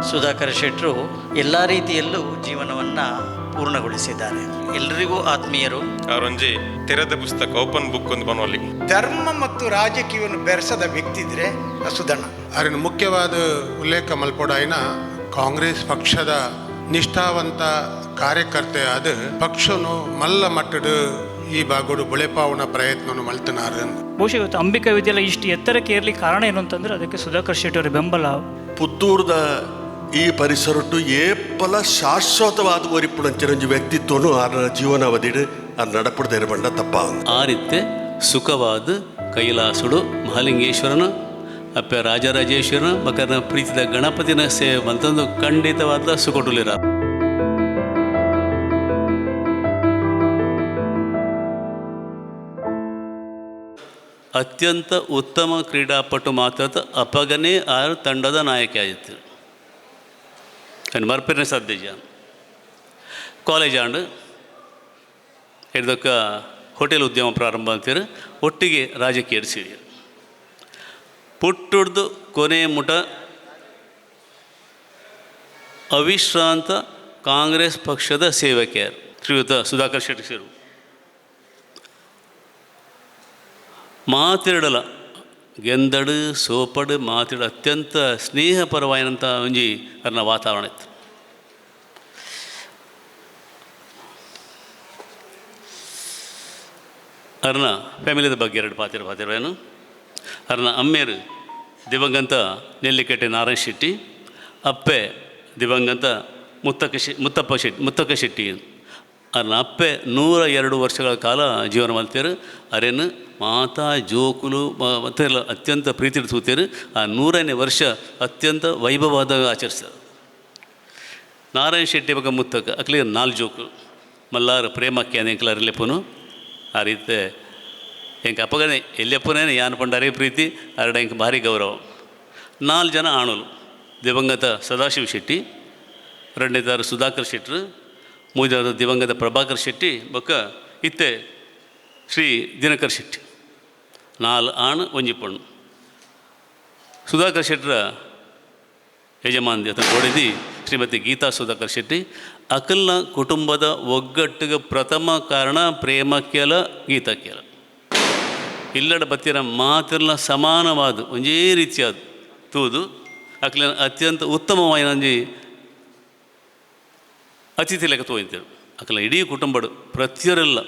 ಸುಧಾಕರ್ ಶೆಟ್ಟರು ಎಲ್ಲ ರೀತಿಯಲ್ಲೂ ಜೀವನವನ್ನು ಪೂರ್ಣಗೊಳಿಸಿದ್ದಾರೆ. ಎಲ್ಲರಿಗೂ ಆತ್ಮೀಯರು. ಅವರೊಂಜಿ ತೆರೆದ ಪುಸ್ತಕ, ಓಪನ್ ಬುಕ್ ಒಂದು ಪನೊಲಿ. ಧರ್ಮ ಮತ್ತು ರಾಜಕೀಯವನ್ನು ಬೆರೆಸದ ವ್ಯಕ್ತಿ ಇದ್ರೆ ಸುಧಣ್ಣ. ಅದನ್ನು ಮುಖ್ಯವಾದ ಉಲ್ಲೇಖ ಮಲ್ಪೊಡಾಯಿನ ಕಾಂಗ್ರೆಸ್ ಪಕ್ಷದ ನಿಷ್ಠಾವಂತ ಕಾರ್ಯಕರ್ತೆ ಆದ ಪಕ್ಷನು ಮಲ್ಲ ಮಟ್ಟದ ಈ ಭಾಗಡು ಬುಳೆಪಾವನ ಪ್ರಯತ್ನವನ್ನು ಮಲ್ತನಾರು. ಬಹುಶಃ ಇವತ್ತು ಅಂಬಿಕಾ ವಿದ್ಯಾಲಯ ಇಷ್ಟು ಎತ್ತರಕ್ಕೆ ಏರ್ಲಿಕ್ಕೆ ಕಾರಣ ಏನು ಅಂತಂದ್ರೆ ಅದಕ್ಕೆ ಸುಧಾಕರ್ ಶೆಟ್ಟಿ ಅವರ ಬೆಂಬಲ. ಪುತ್ತೂರ್ದ ಈ ಪರಿಸರಟ್ಟು ಏಪಲ ಶಾಶ್ವತವಾದ ಒರಿಪುಣಂಚಿನೊಂಜಿ ವ್ಯಕ್ತಿತ್ವನು ಆರ ಜೀವನಾವಧಿಡು ಆ ನಡಪುಡ್ದೇರು ಬಂಡ ತಪ್ಪ. ಆ ರೀತಿ ಸುಖವಾದ ಕೈಲಾಸುಡು ಮಹಾಲಿಂಗೇಶ್ವರನ ಅಪ್ಪ ರಾಜರಾಜೇಶ್ವರನ ಬಕರ್ನ ಪ್ರೀತಿದ ಗಣಪತಿನ ಸೇವೆ ಬಂತಂದು ಖಂಡಿತವಾದ ಸುಖಟುಲಿರ. ಅತ್ಯಂತ ಉತ್ತಮ ಕ್ರೀಡಾಪಟು ಮಾತ್ರ ಅಪಗನೇ ಆರು ತಂಡದ ನಾಯಕ ಆಗಿತ್ತು. ಮರ್ಪಿನ ಸಾಧ್ಯ ಕಾಲೇಜ್ ಆಂಡ್ ಇದಕ್ಕೆ ಹೋಟೆಲ್ ಉದ್ಯಮ ಪ್ರಾರಂಭ ಅಂತೀರಿ, ಒಟ್ಟಿಗೆ ರಾಜಕೀಯ ಸೇರಿ ಪುಟ್ಟುಡ್ದು ಕೊನೆ ಮುಟ ಅವಿಶ್ರಾಂತ ಕಾಂಗ್ರೆಸ್ ಪಕ್ಷದ ಸೇವಕಿಯರು ಶ್ರೀಯುತ ಸುಧಾಕರ್ ಶೆಟ್ಟಿ ಸರ್. ಮಾತಿರಡಲ ಗೆಂದಡು ಸೋಪಡು ಮಾತಿಡ ಅತ್ಯಂತ ಸ್ನೇಹಪರವಾಯಿನಂಥ ಒಂಜಿ ಅರ್ನ ವಾತಾವರಣ ಇತ್ತು. ಅರ್ನ ಫ್ಯಾಮಿಲಿದ ಬಗ್ಗೆ ಎರಡು ಪಾತಿರ ಪಾತಿರ ಏನು. ಅರ್ನ ಅಮ್ಮೇರು ದಿವಂಗತ ನೆಲ್ಲಿಕಟ್ಟೆ ನಾರಾಯಣ ಶೆಟ್ಟಿ, ಅಪ್ಪೆ ದಿವಂಗತ ಮುತ್ತಕ್ಕ ಶೆ ಮುತ್ತಪ್ಪ ಶೆಟ್ಟಿ, ಮುತ್ತಕ್ಕ ಶೆಟ್ಟಿ. ಅರ್ನ ಅಪ್ಪೆ 102 ವರ್ಷಗಳ ಕಾಲ ಜೀವನ ಮಲ್ತೇರು. ಅರೇನು ಮಾತಾ ಜೋಕುಲು ಮತ್ತೆ ಎಲ್ಲ ಅತ್ಯಂತ ಪ್ರೀತಿ ತೂತೇರು. ಆ 100ನೇ ವರ್ಷ ಅತ್ಯಂತ ವೈಭವವಾದ ಆಚರಿಸ್ತಾರೆ. ನಾರಾಯಣ ಶೆಟ್ಟಿ ಬೊಕ್ಕ ಮುತ್ತಕ್ಕ ಅಕ್ಲಿ ನಾಲ್ ಜೋಕು ಮಲ್ಲಾರು ಪ್ರೇಮಕ್ಕೆ ಎಂಕ್ಲಾರ್ ಲೆಪ್ಪುನು. ಆ ರೀತಿ ಎಂಕ್ ಅಪ್ಪಗನೆ ಎಲ್ಲೆಪ್ಪನೇ ಯಾನ್ ಪಂಡಾರೇ ಪ್ರೀತಿ ಅರಡ ಎಂಕ್ ಭಾರಿ ಗೌರವ. ನಾಲ್ಕು ಜನ ಆಣುಲು: ದಿವಂಗತ ಸದಾಶಿವ ಶೆಟ್ಟಿ, ಎರಡನೇದಾರು ಸುಧಾಕರ್ ಶೆಟ್ಟರು, ಮೂಜಾರು ದಿವಂಗತ ಪ್ರಭಾಕರ್ ಶೆಟ್ಟಿ ಬೊಕ್ಕ ಇತ್ತೆ ಶ್ರೀ ದಿನಕರ್ ಶೆಟ್ಟಿ. ನಾಲ್ ಆಣ್ ಒಂಜಿ ಪೊಣ್ಣು. ಸುಧಾಕರ್ ಶೆಟ್ಟರ ಯಜಮಾನ್ದಿ ಅಥವಾ ಗೋಡಿದಿ ಶ್ರೀಮತಿ ಗೀತಾ ಸುಧಾಕರ್ ಶೆಟ್ಟಿ. ಅಕಲ್ನ ಕುಟುಂಬದ ಒಗ್ಗಟ್ಟಿಗೆ ಪ್ರಥಮ ಕಾರಣ ಪ್ರೇಮ ಕೇಲ, ಗೀತಾ ಕೇಲ. ಇಲ್ಲಡ ಬತ್ತಿನ ಮಾತಿರ್ಲ ಸಮಾನವಾದ ಒಂಜೇ ರೀತಿಯಾದ ತೂದು ಅಕ್ಲಿನ ಅತ್ಯಂತ ಉತ್ತಮವಾಯಿನ ಒಂಜಿ ಅತಿಥಿ ಲೆಕ್ಕ ತೋಯಿಂತೇವೆ. ಅಕಲ ಇಡೀ ಕುಟುಂಬಡು ಪ್ರತಿಯೊರೆಲ್ಲ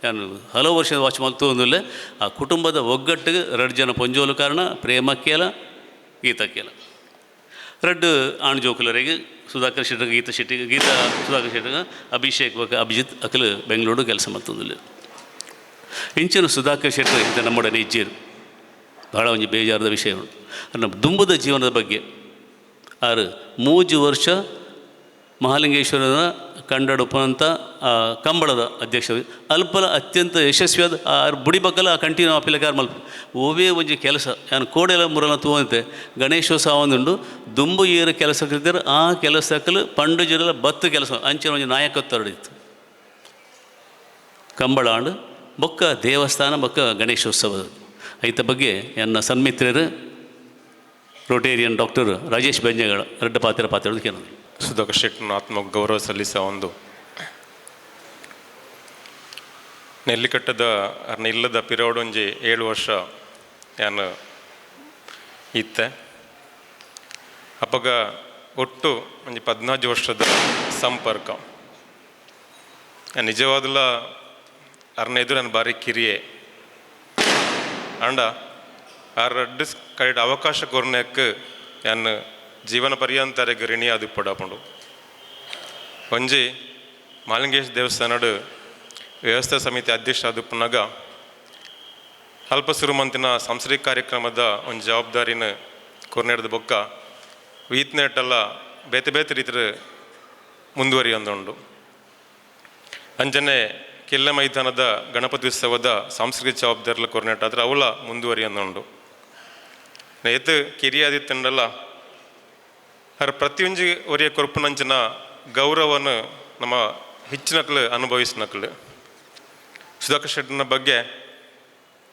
ನಾನು ಹಲವು ವರ್ಷದ ವಾಚ್ ತೋಂದಿಲ್ಲ. ಆ ಕುಟುಂಬದ ಒಗ್ಗಟ್ಟಿಗೆ ಎರಡು ಜನ ಪೊಂಜೋಲು ಕಾರಣ, ಪ್ರೇಮ ಕೇಲ, ಗೀತಾ ಕೇಲ. ರಡ್ಡು ಆಣ್ ಜೋಕುಲರಿಗೆ ಸುಧಾಕರ್ ಶೆಟ್ಟಿ, ಗೀತಾ ಶೆಟ್ಟಿ, ಗೀತಾ ಸುಧಾಕರ್ ಶೆಟ್ಟಿಗೆ ಅಭಿಷೇಕ್ ಬೊಕ್ಕ ಅಭಿಜಿತ್. ಅಕಲು ಬೆಂಗಳೂರು ಕೆಲಸ ಮಲ್ತೊಂದುಲ್ಲೆರ್. ಇಂಚಿನ ಸುಧಾಕರ್ ಶೆಟ್ಟರ್ ಇಂತ ನಮ್ಮೊಡನೆ ಇಜ್ಜೇರು ಬಹಳ ಒಂಜಿ ಬೇಜಾರದ ವಿಷಯ ಉಂಟು. ನಮ್ಮ ದುಂಬುದ ಜೀವನದ ಬಗ್ಗೆ ಆರು ಮೂಜು ವರ್ಷ ಮಹಾಲಿಂಗೇಶ್ವರನ ಕಂಡಡುಪಂತ ಆ ಕಂಬಳದ ಅಧ್ಯಕ್ಷ ಅಲ್ಪಲ ಅತ್ಯಂತ ಯಶಸ್ವಿಯಾದ ಆ ಬುಡಿಬಕ್ಕಲ ಕಂಟಿನ್ಯೂ ಆಪಿಲಕಾರ ಮಲ್ಪ ಓವೇ ಒಂಜಿ ಕೆಲಸ ಯಾನ್ ಕೋಡೆಲ ಮುರಲ ತೂವಂತೆ ಗಣೇಶೋತ್ಸವ ಒಂದುಂಡು. ದುಂಬು ಏರು ಕೆಲಸ ಕಲಿತಾರೆ. ಆ ಕೆಲಸಕ್ಕಲು ಪಂಡು ಜಿರಲ ಬತ್ತು ಕೆಲಸ ಅಂಚಿನ ಒಂಜಿ ನಾಯಕತ್ವ ಇತ್ತು. ಕಂಬಳ ಆಂಡ್ ಬೊಕ್ಕ ದೇವಸ್ಥಾನ ಬೊಕ್ಕ ಗಣೇಶೋತ್ಸವ ಐತ ಬಗ್ಗೆ ಎನ್ನ ಸನ್ಮಿತ್ರರು ರೋಟೇರಿಯನ್ ಡಾಕ್ಟರ್ ರಾಜೇಶ್ ಬೆಂಜಗಳ ರಡ್ಡ ಪಾತ್ರ ಪಾತ್ರ ಕೇಳೋದು. ಸುಧಾಕರ್ ಶೆಟ್ಟನ ಆತ್ಮ ಗೌರವ ಸಲ್ಲಿಸ ಒಂದು ನೆಲ್ಲಿಕಟ್ಟದ ಅರ್ನ ಇಲ್ಲದ ಪಿರೋಡೊಂಜಿ 7 ವರ್ಷ ಯಾನು ಇತ್ತೆ. ಅಪಗ ಒಟ್ಟು ಒಂಜಿ 14 ವರ್ಷದ ಸಂಪರ್ಕ. ನಿಜವಾದಲ ಅರ್ನ ಎದುರು ನಾನು ಬಾರಿ ಕಿರಿಯೆ. ಆಂಡ ಆ ರಡ್ಡು ಕಡೆಡ್ ಅವಕಾಶ ಕೊರ್ನೆಕ್ ಯಾನ್ ಜೀವನ ಪರ್ಯಂತರೆಗ್ ಋಣಿ ಆದಿಪ್ಪೊಡಾಪುಂಡು. ಒಂಜಿ ಮಾಲಿಂಗೇಶ್ ದೇವಸ್ಥಾನಡ್ ವ್ಯವಸ್ಥಾ ಸಮಿತಿ ಅಧ್ಯಕ್ಷ ಆದುಪ್ಪುನಗ ಅಲ್ಪ ಸುರುಮಂತಿನ ಸಾಂಸ್ಕೃತಿಕ ಕಾರ್ಯಕ್ರಮದ ಒಂದು ಜವಾಬ್ದಾರಿನ ಕೊರ್ನೆಡ್ದ ಬೊಕ್ಕ ವೀತ್ನೆಟ್ಟೆಲ್ಲ ಬೇತೆ ಬೇತೆ ರೀತಿಯ ಮುಂದುವರಿಯೊಂದುಂಡು. ಅಂಚನೆ ಕಿಲ್ಲೆ ಮೈದಾನದ ಗಣಪತಿ ಉತ್ಸವದ ಸಾಂಸ್ಕೃತಿಕ ಜವಾಬ್ದಾರಿಲ ಕೊರ್ನೆಟ್ ಅವಲ ಮುಂದುವರಿಯೊಂದುಂಡು. ಏತ್ ಕಿರಿಯಾದಿತ್ತಂಡಲ್ಲ ಅರ್ ಪ್ರತಿಯೊಂಜಿ ಒರಿಯ ಕೊರ್ಪುನಂಚಿನ ಗೌರವನು ನಮ್ಮ ಹೆಚ್ಚಿನಕ್ಲು ಅನುಭವಿಸಿನಕ್ಲು. ಸುಧಾಕರ್ ಶೆಟ್ಟಿನ ಬಗ್ಗೆ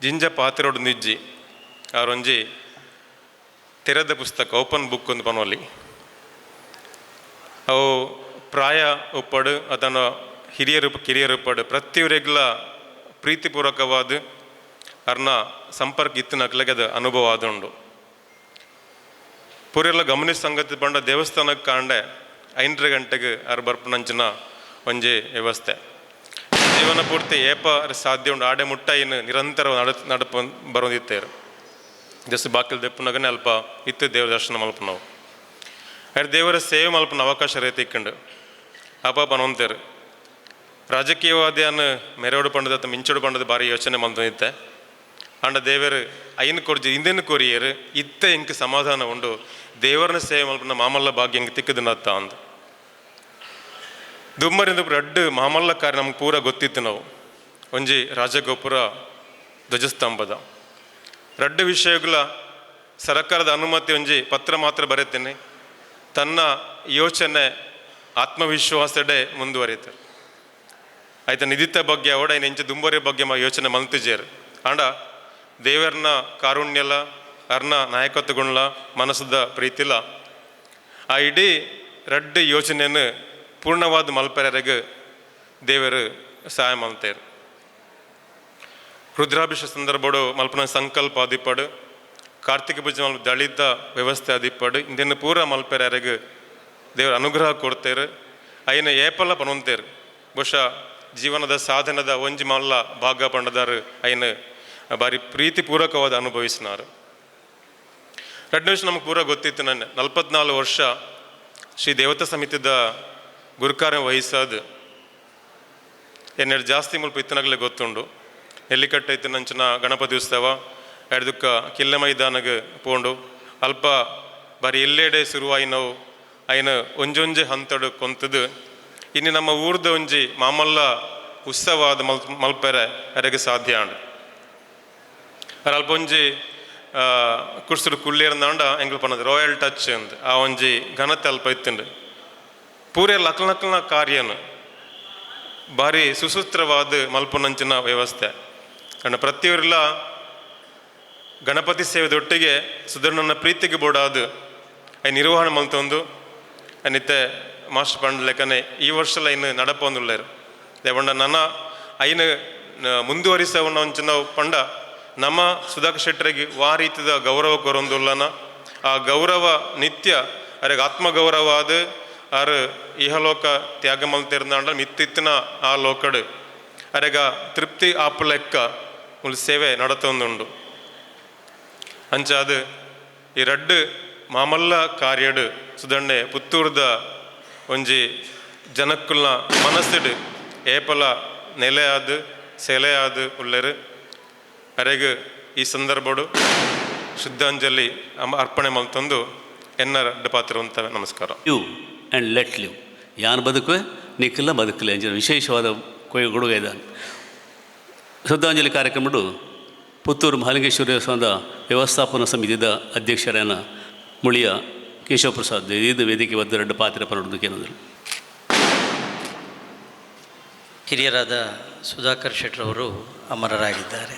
ಜಿಂಜ ಪಾತ್ರೋಡು ನಿಜ್ಜಿ ಆರೊಂಜಿ ತೆರೆದ ಪುಸ್ತಕ, ಓಪನ್ ಬುಕ್ ಒಂದು ಪನೊಲಿ. ಅವು ಪ್ರಾಯ ಉಪ್ಪಡು ಅದನ್ನು ಹಿರಿಯರು ಕಿರಿಯರು ಉಪ್ಪಡು ಪ್ರತಿಯೊರಿಗ್ಲ ಪ್ರೀತಿಪೂರ್ವಕವಾದ ಅರ್ನ ಸಂಪರ್ಕ ಇತ್ತಿನಕ್ಲೆಗೆ ಅದು ಅನುಭವ ಆದುಂಡು. ಪೂರೆಲ್ಲ ಗಮನಿಸ ಸಂಗತಿ ಪಂಡ ದೇವಸ್ಥಾನಕ್ಕೆ ಕಾಂಡೆ 5:30 ಗಂಟೆಗೆ ಅರ್ ಬರ್ಪುನಂಚಿನ ಒಂಜಿ ವ್ಯವಸ್ಥೆ. ಜೀವನ ಪೂರ್ತಿ ಏಪ ಸಾಧ್ಯ ಉಂಡು ಆಡೆ ಮುಟ್ಟ ಇನ್ನು ನಿರಂತರ ನಡಪ ಬರೋದಿತ್ತೇರು. ಜಸ್ಟ್ ಬಾಕಿಲ್ ದೆಪ್ಪುನಗನೆ ಅಲ್ಪ ಇತ್ತು ದೇವರ ದರ್ಶನ ಮಲ್ಪುನವು. ಅರ್ ದೇವರ ಸೇವೆ ಮಲ್ಪನ ಅವಕಾಶ ರೈತಿಕ್ಕಂಡು ಅಪ್ಪ ಪನೊಂತೇರು. ರಾಜಕೀಯವಾದಿಯನ್ ಮೆರವಡು ಪಂಡದ ಅಥವಾ ಮಿಂಚೋಡು ಪಂಡದ ಭಾರಿ ಯೋಚನೆ ಮಲ್ತೊಂದಿತ್ತೆ. ಆಂಡ ದೇವರು ಐನ್ ಕೊರ್ಜಿ ಇಂದೆನ್ ಕೊರಿಯರು ಇತ್ತ ಎಂಕ್ ಸಮಾಧಾನ ಉಂಡು, ದೇವರನ್ನ ಸೇವೆ ಮಲ್ಪನ ಮಾಮಲ್ಲ ಭಾಗ್ಯ ಎಂಕ್ ತಿಕ್ಕದನತ್ತ ಅಂದ್. ದುಮ್ಮರಿಂದ ರಡ್ಡು ಮಾಮಲ್ಲ ಕಾರ್ಯ ನಮ್ಗೆ ಪೂರ ಗೊತ್ತಿತ್ತು ನಾವು. ಒಂಜಿ ರಾಜಗೋಪುರ, ಧ್ವಜಸ್ತಂಭದ ರಡ್ಡು ವಿಷಯಗಳ ಸರ್ಕಾರದ ಅನುಮತಿ ಒಂಜಿ ಪತ್ರ ಮಾತ್ರ ಬರೆತೇನೆ. ತನ್ನ ಯೋಚನೆ ಆತ್ಮವಿಶ್ವಾಸಡೆ ಮುಂದುವರಿತು. ಆಯ್ತ ನಿಧಿತ ಬಗ್ಗೆ ಅವಡ ಎಂಚ ದುಂಬರಿ ಬಗ್ಗೆ ಯೋಚನೆ ಮಲ್ತಿಜೇರು. ಆಂಡ ದೇವರನ್ನ ಕಾರುಣ್ಯಲ ಅರ್ನ ನಾಯಕತ್ವಗುಣ್ಲ ಮನಸ್ಸದ ಪ್ರೀತಿಲ ಆ ಇಡೀ ರಡ್ಡು ಯೋಚನೆಯನ್ನು ಪೂರ್ಣವಾದ ಮಲ್ಪೆರೆಗೆ ದೇವರು ಸಹಾಯ ಮಲ್ತೇರು. ರುದ್ರಾಭಿಷೇಕ ಸಂದರ್ಭಡು ಮಲ್ಪನ ಸಂಕಲ್ಪ ಆದಿಪ್ಪಡು, ಕಾರ್ತಿಕ ಪೂಜೆ ಮಲ್ಪ ದಳಿತ ವ್ಯವಸ್ಥೆ ಆದಿಪ್ಪಡು, ಇಂದೆನ್ನು ಪೂರ ಮಲ್ಪೆರೆಗೆ ದೇವರ ಅನುಗ್ರಹ ಕೊಡ್ತೇರು. ಅಯ್ಯನ ಏಪಲ ಪನೊಂತೇರು. ಬಹುಶಃ ಜೀವನದ ಸಾಧನದ ಒಂಜಿ ಮಲ್ಲ ಭಾಗ ಪಂಡದಾರು ಅಯ್ಯನ ಭಾರಿ ಪ್ರೀತಿಪೂರ್ವಕವಾದ ಅನುಭವಿಸಿನಾರು. ರಡ್ಡು ನಿಮಿಷ ನಮಗೆ ಪೂರ ಗೊತ್ತಿತ್ತು. ನನ್ನ 44 ವರ್ಷ ಶ್ರೀ ದೇವತಾ ಸಮಿತಿದ ಗುರುಕಾರ್ಯ ವಹಿಸೋದು ಎನ್ನೆರಡು ಜಾಸ್ತಿ ಮುಲ್ಪ ಇತ್ತನಾಗಲೇ ಗೊತ್ತುಂಡು. ನೆಲ್ಲಿಕಟ್ಟೆ ಇತ್ತಿನಂಚಿನ ಗಣಪತಿ ಉತ್ಸವ ಎಡ್ದುಕ್ಕ ಕಿಲ್ಲೆ ಮೈದಾನಗೆ ಪೋಂಡು ಅಲ್ಪ ಬಾರಿ ಎಲ್ಲೆಡೆ ಶುರುವಾಯಿ ನಾವು ಅಯ್ನ ಒಂಜೊಂಜಿ ಹಂತಡು ಕೊಂತದು ಇನ್ನು ನಮ್ಮ ಊರ್ದ ಒಂಜಿ ಮಾಮಲ್ಲ ಉತ್ಸವ ಆದ ಮಲ್ಪೆರೆ ಅರೆಗೆ ಸಾಧ್ಯ ಆಂಡ್. ಅರ್ ಅಲ್ಪ ಒಂಜಿ ಕುರ್ಸುಡು ಕುಳ್ಳೇರ್ನಾಂಡ ಎಂಗ್ಲು ಪನ್ನದು ರಾಯಲ್ ಟಚ್ ಅಂದ್ ಆ ಒಂಜಿ ಘನತೆ ಅಲ್ಪ ಇತ್ತುಂಡು. ಪೂರೆ ಲಕ್ಲ ನಕ್ಲನ ಕಾರ್ಯನು ಭಾರಿ ಸುಸೂತ್ರವಾದ ಮಲ್ಪುನಂಚಿನ ವ್ಯವಸ್ಥೆ. ಕಾರಣ ಪ್ರತಿಯೊರಿಲ ಗಣಪತಿ ಸೇವೆದೊಟ್ಟಿಗೆ ಸುಧರ್ಣನ ಪ್ರೀತಿಗೆ ಬೋಡಾದು I ನಿರ್ವಹಣೆ ಮಲ್ತೊಂದು ಅನಿತ್ತೆ ಮಾಸ್ಟರ್ ಪಂಡ್ ಲೆಕ್ಕನೆ ಈ ವರ್ಷಲ ಇನ್ನು ನಡಪೊಂದುಲ್ಲೇರು. ದೇವಂಡ ನನ್ನ ಐನು ಮುಂದುವರಿಸವನ್ನ ಒಂಚಿನ ಪಂಡ ನಮ್ಮ ಸುಧಾಕರ್ ಶೆಟ್ಟರಿಗೆ ವಾ ರೀತಿದ ಗೌರವ ಕೊರೊಂದುಲ್ಲನ ಆ ಗೌರವ ನಿತ್ಯ ಅರೆಗೆ ಆತ್ಮಗೌರವ ಆದ ಆರು ಇಹಲೋಕ ತ್ಯಾಗ ಮಲ್ತಿರ್ನಾಂಡ ಮಿತ್ತಿತ್ತಿನ ಆ ಲೋಕಡು ಅರೆಗ ತೃಪ್ತಿ ಆಪು ಲೆಕ್ಕ ಮುಲ್ ಸೇವೆ ನಡತೊಂದುಂಡು. ಅಂಚಾದ ಈ ರಡ್ಡು ಮಾಮಲ್ಲ ಕಾರ್ಯಡು ಸುದಣ್ಣೆ ಪುತ್ತೂರ್ದ ಒಂಜಿ ಜನಕ್ಕುಲ್ನ ಮನಸ್ಸುಡು ಏಪಲ ನೆಲೆಯಾದ ಸೆಲೆಯಾದ ಉಲ್ಲೆರು. ಅರೆಗ್ ಈ ಸಂದರ್ಭಡು ಶುದ್ಧಾಂಜಲಿ ಅರ್ಪಣೆ ಮಲ್ತೊಂದು ಎನ್ನ ರಡ್ಡು ಪಾತ್ರ ನಮಸ್ಕಾರ. Live and let live. ಯಾನು ಬದುಕುವೆ ನಿಖಿಲ ಬದುಕಲೆ ಅಂಚಿನ ವಿಶೇಷವಾದ ಕೊಡುಗೆ ಇದ್ದಾನೆ. ಶ್ರದ್ಧಾಂಜಲಿ ಕಾರ್ಯಕ್ರಮಡು ಪುತ್ತೂರು ಮಹಾಲಿಂಗೇಶ್ವರ ದೇವಸ್ಥಾನದ ವ್ಯವಸ್ಥಾಪನಾ ಸಮಿತಿದ ಅಧ್ಯಕ್ಷರಾನ ಮುಳಿಯ ಕೇಶವ ಪ್ರಸಾದ್ ಇದು ವೇದಿಕೆ ಬದ್ದ ಎರಡು ಪಾತ್ರ ಪರಡು ಕೇಂದ್ರ. ಹಿರಿಯರಾದ ಸುಧಾಕರ್ ಶೆಟ್ಟರವರು ಅಮರರಾಗಿದ್ದಾರೆ.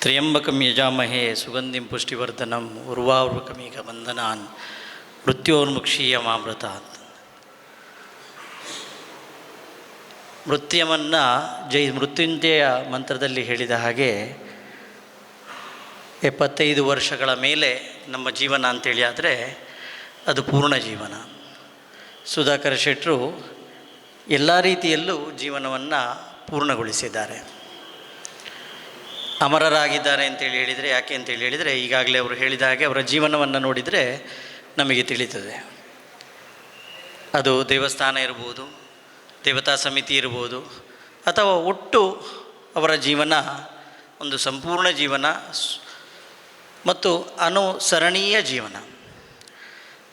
ತ್ರ್ಯಂಬಕಂ ಯಜಾಮಹೇ ಸುಗಂಧಿಂ ಪುಷ್ಟಿವರ್ಧನಂ ಉರ್ವಾರುಕಮೀಕ ಬಂಧನಾನ್ ಮೃತ್ಯೋನ್ಮುಕ್ಷೀಯ ಮಾಮೃತಾತ್. ಮೃತ್ಯವನ್ನು ಜೈ ಮೃತ್ಯುಂಜಯ ಮಂತ್ರದಲ್ಲಿ ಹೇಳಿದ ಹಾಗೆ 75 ವರ್ಷಗಳ ಮೇಲೆ ನಮ್ಮ ಜೀವನ ಅಂತೇಳಿ ಆದರೆ ಅದು ಪೂರ್ಣ ಜೀವನ. ಸುಧಾಕರ್ ಶೆಟ್ಟರು ಎಲ್ಲ ರೀತಿಯಲ್ಲೂ ಜೀವನವನ್ನು ಪೂರ್ಣಗೊಳಿಸಿದ್ದಾರೆ. ಅಮರರಾಗಿದ್ದಾರೆ ಅಂತೇಳಿ ಹೇಳಿದರೆ ಯಾಕೆ ಅಂತೇಳಿ ಹೇಳಿದರೆ, ಈಗಾಗಲೇ ಅವರು ಹೇಳಿದ ಹಾಗೆ ಅವರ ಜೀವನವನ್ನು ನೋಡಿದರೆ ನಮಗೆ ತಿಳಿತದೆ. ಅದು ದೇವಸ್ಥಾನ ಇರ್ಬೋದು, ದೇವತಾ ಸಮಿತಿ ಇರ್ಬೋದು, ಅಥವಾ ಒಟ್ಟು ಅವರ ಜೀವನ ಒಂದು ಸಂಪೂರ್ಣ ಜೀವನ ಮತ್ತು ಅನುಸರಣೀಯ ಜೀವನ.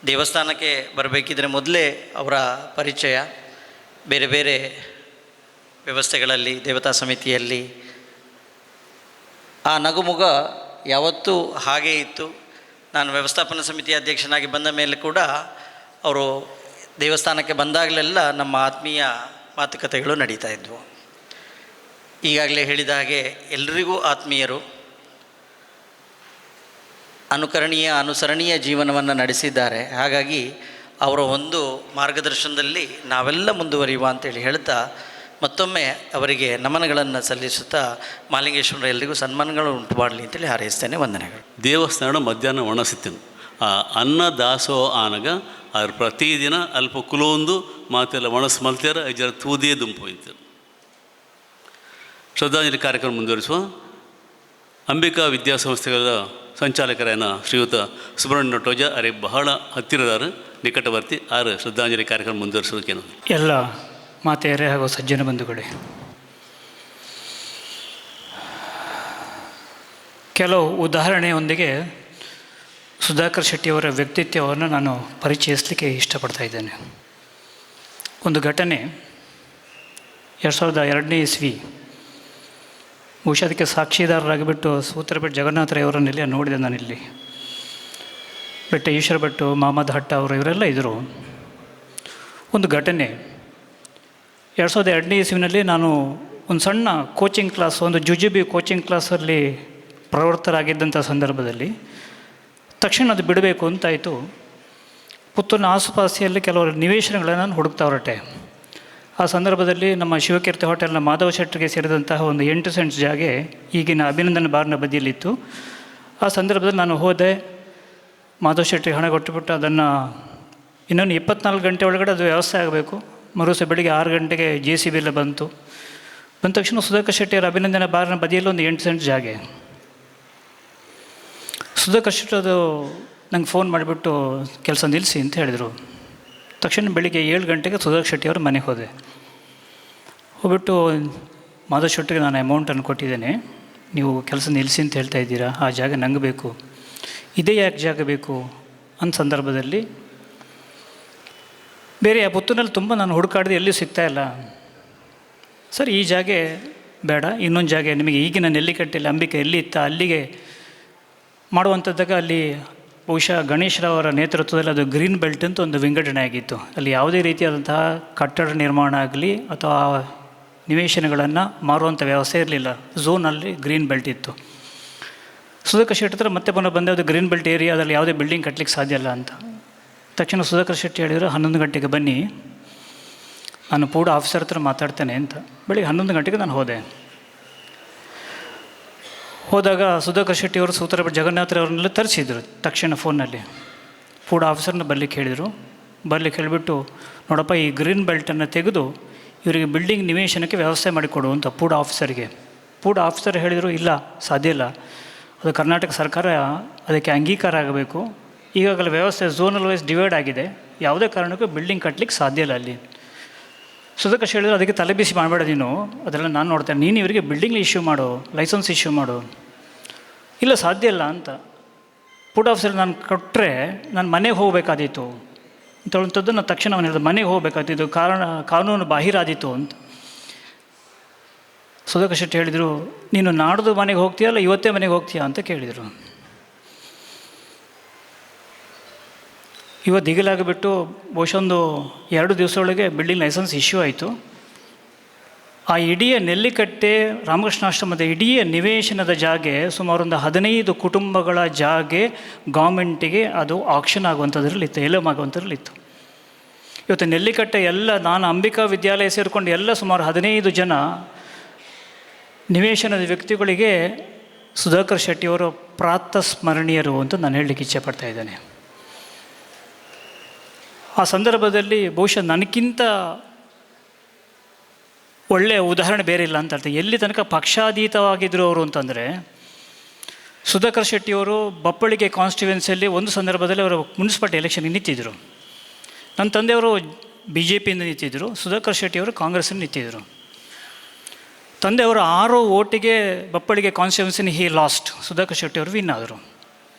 ದೇವಸ್ಥಾನಕ್ಕೆ ಬರಬೇಕಿದ್ರೆ ಮೊದಲೇ ಅವರ ಪರಿಚಯ ಬೇರೆ ಬೇರೆ ವ್ಯವಸ್ಥೆಗಳಲ್ಲಿ, ದೇವತಾ ಸಮಿತಿಯಲ್ಲಿ ಆ ನಗುಮುಗ ಯಾವತ್ತೂ ಹಾಗೇ ಇತ್ತು. ನಾನು ವ್ಯವಸ್ಥಾಪನಾ ಸಮಿತಿಯ ಅಧ್ಯಕ್ಷನಾಗಿ ಬಂದ ಮೇಲೆ ಕೂಡ ಅವರು ದೇವಸ್ಥಾನಕ್ಕೆ ಬಂದಾಗಲೆಲ್ಲ ನಮ್ಮ ಆತ್ಮೀಯ ಮಾತುಕತೆಗಳು ನಡೀತಾ ಇದ್ವು. ಈಗಾಗಲೇ ಹೇಳಿದ ಹಾಗೆ ಎಲ್ರಿಗೂ ಆತ್ಮೀಯರು, ಅನುಕರಣೀಯ ಅನುಸರಣೀಯ ಜೀವನವನ್ನು ನಡೆಸಿದ್ದಾರೆ. ಹಾಗಾಗಿ ಅವರ ಒಂದು ಮಾರ್ಗದರ್ಶನದಲ್ಲಿ ನಾವೆಲ್ಲ ಮುಂದುವರಿಯುವ ಅಂತೇಳಿ ಹೇಳ್ತಾ ಮತ್ತೊಮ್ಮೆ ಅವರಿಗೆ ನಮನಗಳನ್ನು ಸಲ್ಲಿಸುತ್ತಾ ಮಾಲಿಂಗೇಶ್ವರ ಎಲ್ಲರಿಗೂ ಸನ್ಮಾನಗಳು ಉಂಟು ಮಾಡಲಿ ಅಂತೇಳಿ ಹಾರೈಸ್ತೇನೆ. ವಂದನೆಗಳು. ದೇವಸ್ಥಾನ ಮಧ್ಯಾಹ್ನ ಒಣಸಿತ್ತಿನ ಆ ಅನ್ನ ದಾಸೋಹ ಆನಗ ಅವ್ರು ಪ್ರತಿದಿನ ಅಲ್ಪ ಕುಲೊಂದು ಮಾತೆಲ್ಲ ಒಣಸ್ ಮಲ್ತಾರ ಐಜರ ತೂದೇ ದುಂಪೋಯ್ತಾರೆ. ಶ್ರದ್ಧಾಂಜಲಿ ಕಾರ್ಯಕ್ರಮ ಮುಂದುವರಿಸುವ ಅಂಬಿಕಾ ವಿದ್ಯಾಸಂಸ್ಥೆಗಳ ಸಂಚಾಲಕರಾದ ಶ್ರೀಯುತ ಸುಬ್ರಹ್ಮಣ್ಯ ನಟೋಜ ಅರೆ ಬಹಳ ಹತ್ತಿರದಾರ, ನಿಕಟವರ್ತಿ ಆರು ಶ್ರದ್ಧಾಂಜಲಿ ಕಾರ್ಯಕ್ರಮ ಮುಂದುವರಿಸೋದಕ್ಕೇನು. ಎಲ್ಲ ಮಾತೆಯರೇ ಹಾಗೂ ಸಜ್ಜನ ಬಂಧುಗಳೇ, ಕೆಲವು ಉದಾಹರಣೆಯೊಂದಿಗೆ ಸುಧಾಕರ್ ಶೆಟ್ಟಿಯವರ ವ್ಯಕ್ತಿತ್ವವನ್ನು ನಾನು ಪರಿಚಯಿಸಲಿಕ್ಕೆ ಇಷ್ಟಪಡ್ತಾ ಇದ್ದೇನೆ. ಒಂದು ಘಟನೆ 2002ನೇ ಇಸ್ವಿ, ಬಹುಶಃ ಅದಕ್ಕೆ ಸಾಕ್ಷಿದಾರರಾಗಿಬಿಟ್ಟು ಸೂತ್ರಭಟ್ ಜಗನ್ನಾಥರವರನ್ನೆಲ್ಲ ನೋಡಿದೆ ನಾನಿಲ್ಲಿ. ಬೆಟ್ಟ ಈಶ್ವರ ಭಟ್ಟು, ಮಹಮ್ಮದ್ ಹಟ್ಟ ಅವರು ಇವರೆಲ್ಲ ಇದ್ದರು. ಒಂದು ಘಟನೆ 2002ನೇ ಇಸ್ವಿನಲ್ಲಿ ನಾನು ಒಂದು ಸಣ್ಣ ಕೋಚಿಂಗ್ ಕ್ಲಾಸ್, ಒಂದು ಜುಜುಬಿ ಕೋಚಿಂಗ್ ಕ್ಲಾಸಲ್ಲಿ ಪ್ರವೃತ್ತರಾಗಿದ್ದಂಥ ಸಂದರ್ಭದಲ್ಲಿ ತಕ್ಷಣ ಅದು ಬಿಡಬೇಕು ಅಂತಾಯಿತು. ಪುತ್ತೂರಿನ ಆಸುಪಾಸಿಯಲ್ಲಿ ಕೆಲವರು ನಿವೇಶನಗಳನ್ನು ನಾನು ಹುಡುಕ್ತಾ ಹೊರಟೆ. ಆ ಸಂದರ್ಭದಲ್ಲಿ ನಮ್ಮ ಶಿವಕೀರ್ತಿ ಹೋಟೆಲ್ನ ಮಾಧವ ಶೆಟ್ಟರಿಗೆ ಸೇರಿದಂತಹ ಒಂದು 8 ಸೆಂಟ್ಸ್ ಜಾಗೆ ಈಗಿನ ಅಭಿನಂದನ ಬಾರ್ನ ಬದಿಯಲ್ಲಿತ್ತು. ಆ ಸಂದರ್ಭದಲ್ಲಿ ನಾನು ಹೋದೆ, ಮಾಧವ ಶೆಟ್ಟರಿಗೆ ಹಣ ಕೊಟ್ಟುಬಿಟ್ಟು ಅದನ್ನು ಇನ್ನೊಂದು 24 ಗಂಟೆ ಒಳಗಡೆ ಅದು ವ್ಯವಸ್ಥೆ ಆಗಬೇಕು. ಮರುದಿವಸ ಬೆಳಿಗ್ಗೆ 6 ಗಂಟೆಗೆ J C B ಎಲ್ಲ ಬಂತು. ಬಂದ ತಕ್ಷಣ ಸುಧಾಕರ್ ಶೆಟ್ಟಿಯವರ ಅಭಿನಂದನ ಬಾರ್ನ ಬದಿಯಲ್ಲಿ ಒಂದು 8 ಸೆಂಟ್ ಜಾಗೆ. ಸುಧಾಕರ್ ಶೆಟ್ಟಿ ಅದು ನಂಗೆ ಫೋನ್ ಮಾಡಿಬಿಟ್ಟು ಕೆಲಸ ನಿಲ್ಲಿಸಿ ಅಂತ ಹೇಳಿದರು. ತಕ್ಷಣ ಬೆಳಿಗ್ಗೆ 7 ಗಂಟೆಗೆ ಸುಧಾಕರ್ ಶೆಟ್ಟಿಯವ್ರ ಮನೆಗೆ ಹೋದೆ. ಹೋಗ್ಬಿಟ್ಟು ಮಾಧವ ಶೆಟ್ಟಿಗೆ ನಾನು ಅಮೌಂಟನ್ನು ಕೊಟ್ಟಿದ್ದೇನೆ, ನೀವು ಕೆಲಸ ನಿಲ್ಲಿಸಿ ಅಂತ ಹೇಳ್ತಾ ಇದ್ದೀರಾ, ಆ ಜಾಗ ನಂಗೆ ಬೇಕು, ಇದೇ ಯಾಕೆ ಜಾಗ ಬೇಕು ಅನ್ನೋ ಸಂದರ್ಭದಲ್ಲಿ ಬೇರೆ ಆ ಪುತ್ತೂರಿನಲ್ಲಿ ತುಂಬ ನಾನು ಹುಡುಕಾಡಿದೆ, ಎಲ್ಲಿಯೂ ಸಿಗ್ತಾಯಿಲ್ಲ. ಸರ್ ಈ ಜಾಗೆ ಬೇಡ, ಇನ್ನೊಂದು ಜಾಗ ನಿಮಗೆ ಈಗಿನ ನೆಲ್ಲಿಕಟ್ಟೆಯಲ್ಲಿ ಅಂಬಿಕೆ ಎಲ್ಲಿ ಇತ್ತ ಅಲ್ಲಿಗೆ ಮಾಡುವಂಥದ್ದಾಗ ಅಲ್ಲಿ ಬಹುಶಃ ಗಣೇಶ್ರವರ ನೇತೃತ್ವದಲ್ಲಿ ಅದು ಗ್ರೀನ್ ಬೆಲ್ಟ್ ಅಂತ ಒಂದು ವಿಂಗಡಣೆ ಆಗಿತ್ತು. ಅಲ್ಲಿ ಯಾವುದೇ ರೀತಿಯಾದಂತಹ ಕಟ್ಟಡ ನಿರ್ಮಾಣ ಆಗಲಿ ಅಥವಾ ನಿವೇಶನಗಳನ್ನು ಮಾರುವಂಥ ವ್ಯವಸ್ಥೆ ಇರಲಿಲ್ಲ. ಝೋನಲ್ಲಿ ಗ್ರೀನ್ ಬೆಲ್ಟ್ ಇತ್ತು. ಸುಧಾಕರ್ ಶೆಟ್ಟಿ ಹತ್ರ ಮತ್ತೆ ಪುನಃ ಬಂದೆ, ಅದು green belt area, ಅದರಲ್ಲಿ ಯಾವುದೇ ಬಿಲ್ಡಿಂಗ್ ಕಟ್ಟಲಿಕ್ಕೆ ಸಾಧ್ಯ ಇಲ್ಲ ಅಂತ. ತಕ್ಷಣ ಸುಧಾಕರ್ ಶೆಟ್ಟಿ ಹೇಳಿದರು, 11 ಗಂಟೆಗೆ ಬನ್ನಿ, ನಾನು ಪೂಡ ಆಫೀಸರ್ ಹತ್ರ ಮಾತಾಡ್ತೇನೆ ಅಂತ. ಬೆಳಿಗ್ಗೆ 11 ಗಂಟೆಗೆ ನಾನು ಹೋದೆ. ಹೋದಾಗ ಸುಧಾಕರ್ ಶೆಟ್ಟಿಯವರು ಸೂತ್ರ ಜಗನ್ನಾಥರವ್ರನ್ನೆಲ್ಲ ತರಿಸಿದ್ರು ತಕ್ಷಣ ಫೋನಲ್ಲಿ. ಪೂಡ ಆಫೀಸರ್ನ ಬರ್ಲಿಕ್ಕೆ ಹೇಳಿದರು. ಬರ್ಲಿಕ್ಕೆ ಹೇಳಿಬಿಟ್ಟು, ನೋಡಪ್ಪ ಈ ಗ್ರೀನ್ ಬೆಲ್ಟನ್ನು ತೆಗೆದು ಇವರಿಗೆ ಬಿಲ್ಡಿಂಗ್ ನಿವೇಶನಕ್ಕೆ ವ್ಯವಸ್ಥೆ ಮಾಡಿಕೊಡು ಅಂತ ಪೂಡ ಆಫೀಸರಿಗೆ. ಪೂಡ ಆಫೀಸರ್ ಹೇಳಿದರು, ಇಲ್ಲ ಸಾಧ್ಯ ಇಲ್ಲ, ಅದು ಕರ್ನಾಟಕ ಸರ್ಕಾರ ಅದಕ್ಕೆ ಅಂಗೀಕಾರ ಆಗಬೇಕು, ಈಗಾಗಲೇ ವ್ಯವಸ್ಥೆ zonal wise divide ಆಗಿದೆ, ಯಾವುದೇ ಕಾರಣಕ್ಕೂ ಬಿಲ್ಡಿಂಗ್ ಕಟ್ಟಲಿಕ್ಕೆ ಸಾಧ್ಯ ಇಲ್ಲ ಅಲ್ಲಿ. ಸುಧಾಕರ್ ಹೇಳಿದ್ರು, ಅದಕ್ಕೆ ತಲೆ ಬಿಸಿ ಮಾಡಬೇಡ ನೀನು, ಅದೆಲ್ಲ ನಾನು ನೋಡ್ತೇನೆ, ನೀನು ಇವರಿಗೆ ಬಿಲ್ಡಿಂಗ್ ಇಶ್ಯೂ ಮಾಡು, ಲೈಸೆನ್ಸ್ ಇಶ್ಯೂ ಮಾಡು. ಇಲ್ಲ ಸಾಧ್ಯ ಇಲ್ಲ ಅಂತ. ಪೂಡ ಆಫೀಸರ್ ನಾನು ಕೊಟ್ಟರೆ ನಾನು ಮನೆಗೆ ಹೋಗಬೇಕಾದೀತು ಅಂತ ಹೇಳುವಂಥದ್ದು. ನಾನು ತಕ್ಷಣ ಅವನು ಹೇಳಿದೆ, ಮನೆಗೆ ಹೋಗಬೇಕಾದೀತು, ಕಾರಣ ಕಾನೂನು ಬಾಹಿರಾದೀತು ಅಂತ. ಸುಧಾಕರ್ ಶೆಟ್ಟಿ ಹೇಳಿದರು, ನೀನು ನಾಡ್ದು ಮನೆಗೆ ಹೋಗ್ತೀಯಾ ಅಲ್ಲ ಇವತ್ತೇ ಮನೆಗೆ ಹೋಗ್ತೀಯಾ ಅಂತ ಕೇಳಿದರು. ಇವತ್ತು ದಿಗಿಲಾಗಿಬಿಟ್ಟು ಬಹುಶಃ ಒಂದು 2 ದಿವಸದೊಳಗೆ building licence issue ಆಯಿತು. ಆ ಇಡೀ ನೆಲ್ಲಿಕಟ್ಟೆ ರಾಮಕೃಷ್ಣಾಶ್ರಮದ ಇಡೀ ನಿವೇಶನದ ಜಾಗೆ ಸುಮಾರು ಒಂದು 15 ಕುಟುಂಬಗಳ ಜಾಗೆ ಗೌರ್ಮೆಂಟಿಗೆ ಅದು ಆಕ್ಷನ್ ಆಗುವಂಥದ್ರಲ್ಲಿತ್ತು, ಏಲಂ ಆಗುವಂಥದ್ರಲ್ಲಿತ್ತು. ಇವತ್ತು ನೆಲ್ಲಿಕಟ್ಟೆ ಎಲ್ಲ ನಾನು ಅಂಬಿಕಾ ವಿದ್ಯಾಲಯ ಸೇರಿಕೊಂಡು ಎಲ್ಲ ಸುಮಾರು 15 ಜನ ನಿವೇಶನದ ವ್ಯಕ್ತಿಗಳಿಗೆ ಸುಧಾಕರ್ ಶೆಟ್ಟಿಯವರು ಪ್ರಾತಸ್ಮರಣೀಯರು ಅಂತ ನಾನು ಹೇಳಲಿಕ್ಕೆ ಇಚ್ಛೆ ಪಡ್ತಾ ಇದ್ದೇನೆ. ಆ ಸಂದರ್ಭದಲ್ಲಿ ಬಹುಶಃ ನನಗಿಂತ ಒಳ್ಳೆಯ ಉದಾಹರಣೆ ಬೇರೆ ಇಲ್ಲ ಅಂತ ಹೇಳ್ತಾರೆ. ಎಲ್ಲಿ ತನಕ ಪಕ್ಷಾತೀತವಾಗಿದ್ದರು ಅವರು ಅಂತಂದರೆ, ಸುಧಾಕರ್ ಶೆಟ್ಟಿಯವರು ಬಪ್ಪಳಿಗೆ ಕಾನ್ಸ್ಟಿಟ್ಯೂನ್ಸಿಯಲ್ಲಿ ಒಂದು ಸಂದರ್ಭದಲ್ಲಿ ಅವರು ಮುನ್ಸಿಪಾಲ್ಟಿ ಎಲೆಕ್ಷನ್ಗೆ ನಿಂತಿದ್ದರು. ನನ್ನ ತಂದೆಯವರು ಬಿ ಜೆ ಪಿಯಿಂದ ನಿಂತಿದ್ದರು, ಸುಧಾಕರ್ ಶೆಟ್ಟಿಯವರು ಕಾಂಗ್ರೆಸ್ಸಿಂದ ನಿಂತಿದ್ದರು. ತಂದೆಯವರು 6 ಓಟಿಗೆ ಬಪ್ಪಳಿಗೆ ಕಾನ್ಸ್ಟಿಟ್ಯೂನ್ಸಿನ ಹಿ ಲಾಸ್ಟ್, ಸುಧಾಕರ್ ಶೆಟ್ಟಿಯವರು ವಿನ್ ಆದರು.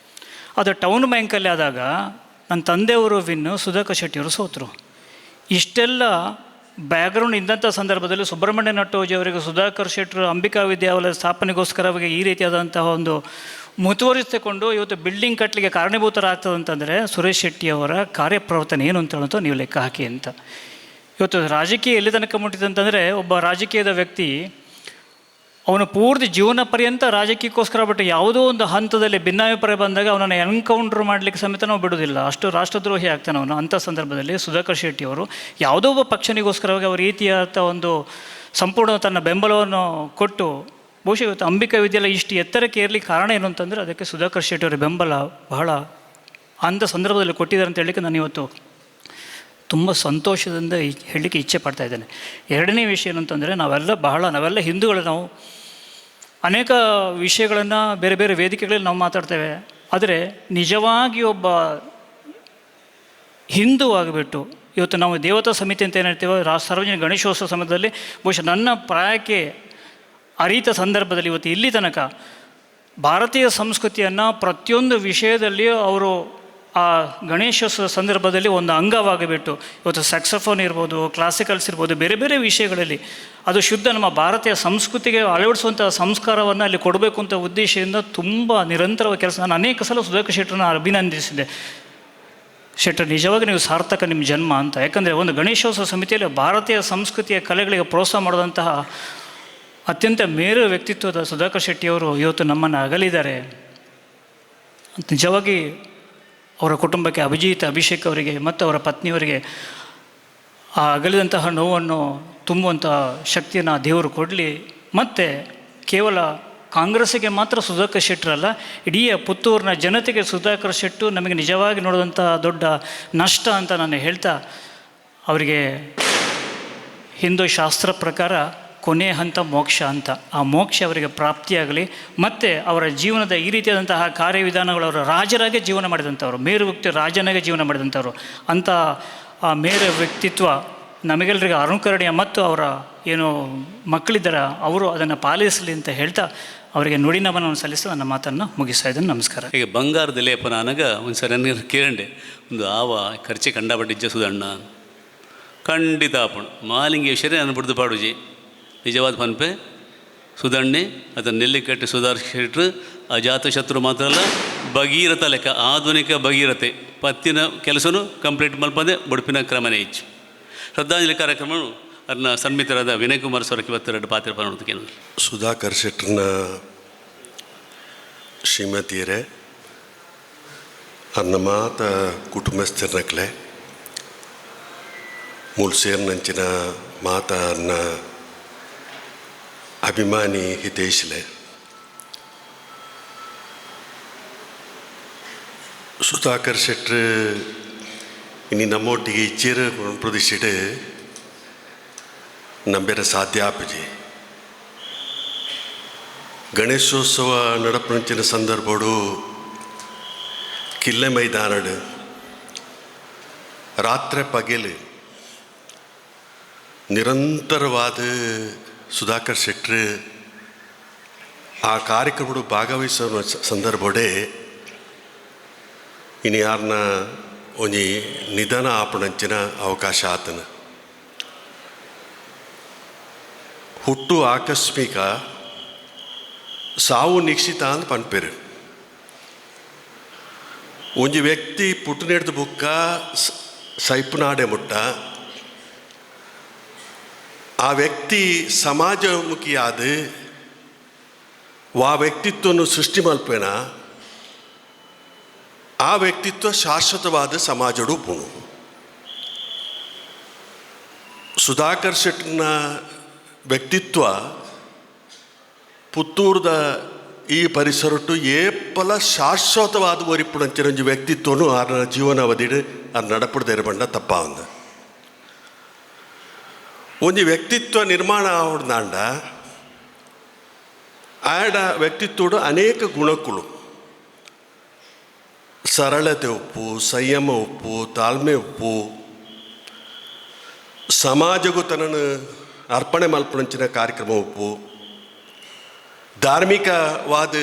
ಅದು ಟೌನ್ ಬ್ಯಾಂಕಲ್ಲಿ ಆದಾಗ ನನ್ನ ತಂದೆಯವರು ವಿನ್ನು, ಸುಧಾಕರ್ ಶೆಟ್ಟಿಯವರು ಸೋತರು. ಇಷ್ಟೆಲ್ಲ ಬ್ಯಾಕ್ಗ್ರೌಂಡ್ ಇದ್ದಂಥ ಸಂದರ್ಭದಲ್ಲಿ ಸುಬ್ರಹ್ಮಣ್ಯ ನಟ್ಟೋಜಿ ಅವರಿಗೆ ಸುಧಾಕರ್ ಶೆಟ್ಟರು ಅಂಬಿಕಾ ವಿದ್ಯಾಲಯ ಸ್ಥಾಪನೆಗೋಸ್ಕರ ಅವರಿಗೆ ಈ ರೀತಿಯಾದಂತಹ ಒಂದು ಮುತುವರಿಸಿಕೊಂಡು ಇವತ್ತು ಬಿಲ್ಡಿಂಗ್ ಕಟ್ಟಲಿಕ್ಕೆ ಕಾರಣೀಭೂತರಾಗ್ತದಂತಂದರೆ ಸುರೇಶ್ ಶೆಟ್ಟಿಯವರ ಕಾರ್ಯಪ್ರವರ್ತನೆ ಏನು ಅಂತ ಹೇಳೋದು ನೀವು ಲೆಕ್ಕ ಹಾಕಿ ಅಂತ. ಇವತ್ತು ರಾಜಕೀಯ ಎಲ್ಲಿ ತನಕ ಮುಟ್ಟಿದೆ ಅಂತಂದರೆ, ಒಬ್ಬ ರಾಜಕೀಯದ ವ್ಯಕ್ತಿ ಅವನು ಪೂರ್ತಿ ಜೀವನ ಪರ್ಯಂತ ರಾಜಕೀಯಕ್ಕೋಸ್ಕರ ಬಿಟ್ಟು ಯಾವುದೋ ಒಂದು ಹಂತದಲ್ಲಿ ಭಿನ್ನಾಭಿಪ್ರಾಯ ಬಂದಾಗ ಅವನನ್ನು ಎನ್ಕೌಂಟ್ರ್ ಮಾಡಲಿಕ್ಕೆ ಸಮೇತ ನಾವು ಬಿಡೋದಿಲ್ಲ, ಅಷ್ಟು ರಾಷ್ಟ್ರದ್ರೋಹಿ ಆಗ್ತಾನೆ ಅವನು. ಅಂಥ ಸಂದರ್ಭದಲ್ಲಿ ಸುಧಾಕರ್ ಶೆಟ್ಟಿಯವರು ಯಾವುದೋ ಒಬ್ಬ ಪಕ್ಷನಿಗೋಸ್ಕರವಾಗಿ ಅವ್ರ ರೀತಿಯಾದ ಒಂದು ಸಂಪೂರ್ಣ ತನ್ನ ಬೆಂಬಲವನ್ನು ಕೊಟ್ಟು ಬಹುಶಃ ಇವತ್ತು ಅಂಬಿಕಾ ವಿದ್ಯಾಲಯ ಇಷ್ಟು ಎತ್ತರಕ್ಕೆ ಏರಲಿಕ್ಕೆ ಕಾರಣ ಏನು ಅಂತಂದರೆ ಅದಕ್ಕೆ ಸುಧಾಕರ್ ಶೆಟ್ಟಿಯವರ ಬೆಂಬಲ ಬಹಳ ಅಂಥ ಸಂದರ್ಭದಲ್ಲಿ ಕೊಟ್ಟಿದ್ದಾರೆ ಅಂತ ಹೇಳಲಿಕ್ಕೆ ನಾನು ಇವತ್ತು ತುಂಬ ಸಂತೋಷದಿಂದ ಹೇಳಲಿಕ್ಕೆ ಇಚ್ಛೆ ಪಡ್ತಾ ಇದ್ದೇನೆ. ಎರಡನೇ ವಿಷಯ ಏನು ಅಂತಂದರೆ, ನಾವೆಲ್ಲ ಹಿಂದೂಗಳು, ನಾವು ಅನೇಕ ವಿಷಯಗಳನ್ನು ಬೇರೆ ಬೇರೆ ವೇದಿಕೆಗಳಲ್ಲಿ ನಾವು ಮಾತಾಡ್ತೇವೆ. ಆದರೆ ನಿಜವಾಗಿ ಒಬ್ಬ ಹಿಂದೂ ಆಗಿಬಿಟ್ಟು ಇವತ್ತು ನಾವು ದೇವತಾ ಸಮಿತಿ ಅಂತ ಏನು ಹೇಳ್ತೀವೋ, ಸಾರ್ವಜನಿಕ ಗಣೇಶೋತ್ಸವ ಸಮಯದಲ್ಲಿ ಬಹುಶಃ ನನ್ನ ಪ್ರಾಯಕ್ಕೆ ಅರಿತ ಸಂದರ್ಭದಲ್ಲಿ ಇವತ್ತು ಇಲ್ಲಿ ತನಕ ಭಾರತೀಯ ಸಂಸ್ಕೃತಿಯನ್ನು ಪ್ರತಿಯೊಂದು ವಿಷಯದಲ್ಲಿಯೂ ಅವರು ಆ ಗಣೇಶೋತ್ಸವ ಸಂದರ್ಭದಲ್ಲಿ ಒಂದು ಅಂಗವಾಗಿಬಿಟ್ಟು ಇವತ್ತು ಸ್ಯಾಕ್ಸಫೋನ್ ಇರ್ಬೋದು, ಕ್ಲಾಸಿಕಲ್ಸ್ ಇರ್ಬೋದು, ಬೇರೆ ಬೇರೆ ವಿಷಯಗಳಲ್ಲಿ ಅದು ಶುದ್ಧ ನಮ್ಮ ಭಾರತೀಯ ಸಂಸ್ಕೃತಿಗೆ ಅಳವಡಿಸುವಂಥ ಸಂಸ್ಕಾರವನ್ನು ಅಲ್ಲಿ ಕೊಡಬೇಕು ಅಂತ ಉದ್ದೇಶದಿಂದ ತುಂಬ ನಿರಂತರವಾಗಿ ಕೆಲಸ. ನಾನು ಅನೇಕ ಸಲ ಸುಧಾಕರ್ ಶೆಟ್ಟರನ್ನ ಅಭಿನಂದಿಸಿದ್ದೆ, ಶೆಟ್ಟರ್ ನಿಜವಾಗಿ ನೀವು ಸಾರ್ಥಕ ನಿಮ್ಮ ಜನ್ಮ ಅಂತ. ಯಾಕಂದರೆ ಒಂದು ಗಣೇಶೋತ್ಸವ ಸಮಿತಿಯಲ್ಲಿ ಭಾರತೀಯ ಸಂಸ್ಕೃತಿಯ ಕಲೆಗಳಿಗೆ ಪ್ರೋತ್ಸಾಹ ಮಾಡಿದಂತಹ ಅತ್ಯಂತ ಮೇರು ವ್ಯಕ್ತಿತ್ವದ ಸುಧಾಕರ್ ಶೆಟ್ಟಿಯವರು ಇವತ್ತು ನಮ್ಮನ್ನು ಅಗಲಿದ್ದಾರೆ ಅಂತ. ನಿಜವಾಗಿ ಅವರ ಕುಟುಂಬಕ್ಕೆ, ಅಭಿಜಿತ್ ಅಭಿಷೇಕ್ ಅವರಿಗೆ ಮತ್ತು ಅವರ ಪತ್ನಿಯವರಿಗೆ ಆ ಅಗಲಿದಂತಹ ನೋವನ್ನು ತುಂಬುವಂಥ ಶಕ್ತಿಯನ್ನು ದೇವರು ಕೊಡಲಿ. ಮತ್ತು ಕೇವಲ ಕಾಂಗ್ರೆಸ್ಸಿಗೆ ಮಾತ್ರ ಸುಧಾಕರ್ ಶೆಟ್ಟರಲ್ಲ, ಇಡೀ ಪುತ್ತೂರಿನ ಜನತೆಗೆ ಸುಧಾಕರ್ ಶೆಟ್ಟರು ನಮಗೆ ನಿಜವಾಗಿ ನೋಡಿದಂಥ ದೊಡ್ಡ ನಷ್ಟ ಅಂತ ನಾನು ಹೇಳ್ತಾ, ಅವರಿಗೆ ಹಿಂದೂ ಶಾಸ್ತ್ರ ಪ್ರಕಾರ ಕೊನೆ ಹಂತ ಮೋಕ್ಷ ಅಂತ, ಆ ಮೋಕ್ಷ ಅವರಿಗೆ ಪ್ರಾಪ್ತಿಯಾಗಲಿ. ಮತ್ತು ಅವರ ಜೀವನದ ಈ ರೀತಿಯಾದಂತಹ ಕಾರ್ಯವಿಧಾನಗಳು, ಅವರು ರಾಜರಾಗೆ ಜೀವನ ಮಾಡಿದಂಥವ್ರು, ಮೇರು ವ್ಯಕ್ತಿ ರಾಜನಾಗೆ ಜೀವನ ಮಾಡಿದಂಥವ್ರು. ಅಂಥ ಆ ಮೇರು ವ್ಯಕ್ತಿತ್ವ ನಮಗೆಲ್ಲರಿಗೆ ಅನುಕರಣೀಯ ಮತ್ತು ಅವರ ಏನು ಮಕ್ಕಳಿದ್ದಾರೆ ಅವರು ಅದನ್ನು ಪಾಲಿಸಲಿ ಅಂತ ಹೇಳ್ತಾ ಅವರಿಗೆ ನುಡಿನಮನವನ್ನು ಸಲ್ಲಿಸಿ ನನ್ನ ಮಾತನ್ನು ಮುಗಿಸ್ತಾ ಇದ್ದೇನೆ. ನಮಸ್ಕಾರ. ಈಗ ಬಂಗಾರದ ಲೇಪನ ಅನಗ ಒಂದು ಸರಿ ನನಗೆ ಕೇಳಂಡೆ ಒಂದು ಆವ ಖರ್ಚಿ ಕಂಡಪಟ್ಟಿಜ್ಜ ಸುಧಣ್ಣ ಖಂಡಿತ ಆಪುಂಡು ಮಾಲಿಂಗೇಶ್ವರಿ ನಾನು ಬಿಡ್ದು ಪಾಡುಜಿ ನಿಜವಾದ ಪನ್ಪೆ ಸುಧಣ್ಣೆ ಅದನ್ನು ನೆಲ್ಲಿಕಟ್ಟೆ ಸುಧಾರ್ ಶೆಟ್ರು ಅಜಾತಶತ್ರು ಮಾತ್ರ ಅಲ್ಲ, ಭಗೀರಥ ಲೆಕ್ಕ, ಆಧುನಿಕ ಭಗೀರಥೆ ಪತ್ತಿನ ಕೆಲಸನೂ ಕಂಪ್ಲೀಟ್ ಮಲ್ಪಂದೆ ಬುಡುಪಿನ ಕ್ರಮನೇ ಇಚ್ಚು. ಶ್ರದ್ಧಾಂಜಲಿ ಕಾರ್ಯಕ್ರಮ ಅದನ್ನ ಸನ್ಮಿತರಾದ ವಿನಯ್ ಕುಮಾರ್ ಸರ್ ಇವತ್ತೆರಡು ಪಾತ್ರ ಪನ್ನೋದಕ್ಕೆ. ಸುಧಾಕರ್ ಶೆಟ್ಟರ್ನ ಶ್ರೀಮತಿಯರೇ, ಅನ್ನ ಮಾತ ಕುಟುಂಬಸ್ಥರನಕ್ಲೆ ಮೂಲು ಸೇರ್ನಂಚಿನ ಮಾತ ಅನ್ನ ಅಭಿಮಾನಿ ಹಿತೈಷಿಲೆ, ಸುಧಾಕರ್ ಶೆಟ್ಟರ್ ಇನಿ ನಮ್ಮೊಟ್ಟಿಗೆ ಇಚ್ಚೇರು ಪ್ರದೇಶಿಡು ನಂಬೇರ ಸಾಧ್ಯ ಆಪುಜಿ. ಗಣೇಶೋತ್ಸವ ನಡಪುನಂಚಿನ ಸಂದರ್ಭಡು ಕಿಲ್ಲೆ ಮೈದಾನಡು ರಾತ್ರಿ ಪಗೆಲು ನಿರಂತರವಾದ ಸುಧಾಕರ್ ಶೆಟ್ಟರ್ ಆ ಕಾರ್ಯಕ್ರಮಡು ಭಾಗವಹಿಸೋ ಸಂದರ್ಭಡೆ ಇನ್ನು ಯಾರನ್ನ ಒಂಜಿ ನಿಧನ ಆಪಣಂಚಿನ ಅವಕಾಶ ಆತನ. ಹುಟ್ಟು ಆಕಸ್ಮಿಕ, ಸಾವು ನಿಶ್ಚಿತ ಅಂತ ಪನ್ಪೇರು. ಒಂಜಿ ವ್ಯಕ್ತಿ ಪುಟ್ಟನೆಡ್ದು ಬುಕ್ಕ ಸೈಪುನಾಡೆ ಮುಟ್ಟ ಆ ವ್ಯಕ್ತಿ ಸಮಾಜಮುಖಿಯಾದ ಆ ವ್ಯಕ್ತಿತ್ವವನ್ನು ಸೃಷ್ಟಿ ಮಲ್ಪೇನ ಆ ವ್ಯಕ್ತಿತ್ವ ಶಾಶ್ವತವಾದ ಸಮಾಜಡು ಪುಣು. ಸುಧಾಕರ್ ಶೆಟ್ಟರ್ನ ವ್ಯಕ್ತಿತ್ವ ಪುತ್ತೂರ್ದ ಈ ಪರಿಸರಟ್ಟು ಏಪಲ ಶಾಶ್ವತವಾದ ಒರಿಪುಣಂಚಿನಂಜಿ ವ್ಯಕ್ತಿತ್ವನು ಆರ್ನ ಜೀವನಾವಧಿಡು ಆರ್ ನಡಪುಡ್ದೇರು ಬಂಡ ತಪ್ಪಾವಂದ. ಒಂಜಿ ವ್ಯಕ್ತಿತ್ವ ನಿರ್ಮಾಣ ಆವಡ್ದಾಂಡ ಆಡ ವ್ಯಕ್ತಿತ್ವಡು ಅನೇಕ ಗುಣಕ್ಕುಳು, ಸರಳತೆ ಉಪ್ಪು, ಸಂಯಮ ಉಪ್ಪು, ತಾಳ್ಮೆ ಉಪ್ಪು, ಸಮಾಜಗೂ ತನ್ನನ್ನು ಅರ್ಪಣೆ ಮಲ್ಪುನಂಚಿನ ಕಾರ್ಯಕ್ರಮ ಉಪ್ಪು, ಧಾರ್ಮಿಕವಾದ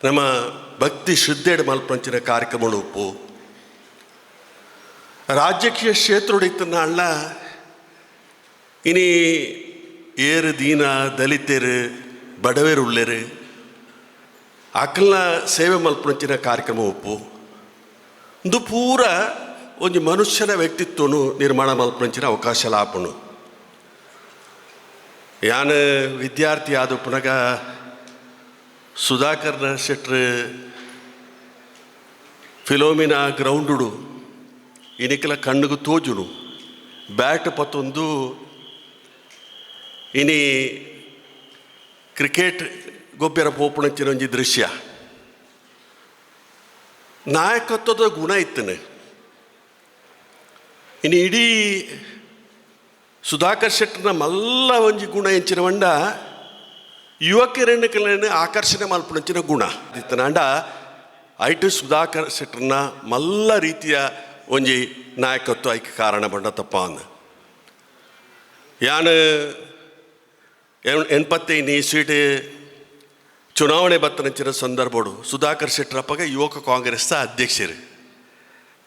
ನಮ್ಮ ಭಕ್ತಿ ಶ್ರದ್ಧೆಡ್ ಮಲ್ಪುನಂಚಿನ ಕಾರ್ಯಕ್ರಮ ಉಪ್ಪು, ರಾಜಕೀಯ ಕ್ಷೇತ್ರಡು ಇತ್ತನಾಳ್ಲ ಇನಿ ಏರು ದೀನ ದಲಿತರು ಬಡವೇರು ಉಳ್ಳೇರು ಅಕಲ್ನ ಸೇವೆ ಮಲ್ಪುನಂಚಿನ ಕಾರ್ಯಕ್ರಮ ಉಪ್ಪು, ಇಂದು ಪೂರ ಒಂಜಿ ಮನುಷ್ಯನ ವ್ಯಕ್ತಿತ್ವನು ನಿರ್ಮಾಣ ಮಲ್ಪುನಂಚಿನ ಅವಕಾಶ ಲಾಪುನು. ಯಾನ್ ವಿದ್ಯಾರ್ಥಿ ಆದ ಪುನಗ ಸುಧಾಕರ್ ಶೆಟ್ರು ಫಿಲೋಮಿನಾ ಗ್ರೌಂಡುಡು ಇನಿಕಲ ಕಣ್ಣುಗು ತೋಜುನು ಬ್ಯಾಟ್ ಪತ್ತೊಂದು ಇನಿ ಕ್ರಿಕೆಟ್ ಗೊಬ್ಬರ ಪೋಪುಣಂಚಿನ ಒಂಜಿ ದೃಶ್ಯ. ನಾಯಕತ್ವದ ಗುಣ ಇತ್ತನೆ. ಇನ್ನು ಇಡೀ ಸುಧಾಕರ್ ಶೆಟ್ಟರ್ನ ಮಲ್ಲ ಒಂಜಿ ಗುಣ ಎಂಚಿನ ವಂಡ ಯುವಕರನ್ನ ಆಕರ್ಷಣೆ ಮಲ್ಪುಣಂಚಿನ ಗುಣ ಇತ್ತನಾಂಡ ಐಟ್ ಸುಧಾಕರ್ ಶೆಟ್ಟರ್ನ ಮಲ್ಲ ರೀತಿಯ ಒಂಜಿ ನಾಯಕತ್ವ ಐಕ್ ಕಾರಣ ಬಂಡ ತಪ್ಪ ಅಂದ. ಯಾನ್ 85 ಸೀಟ್ ಚುನಾವಣೆ ಬತ್ತನಂಚಿನ ಸಂದರ್ಭಡು ಸುಧಾಕರ್ ಶೆಟ್ಟರ್ ಅಪ್ಪಗ ಯುವಕ ಕಾಂಗ್ರೆಸ್ ಅಧ್ಯಕ್ಷರು,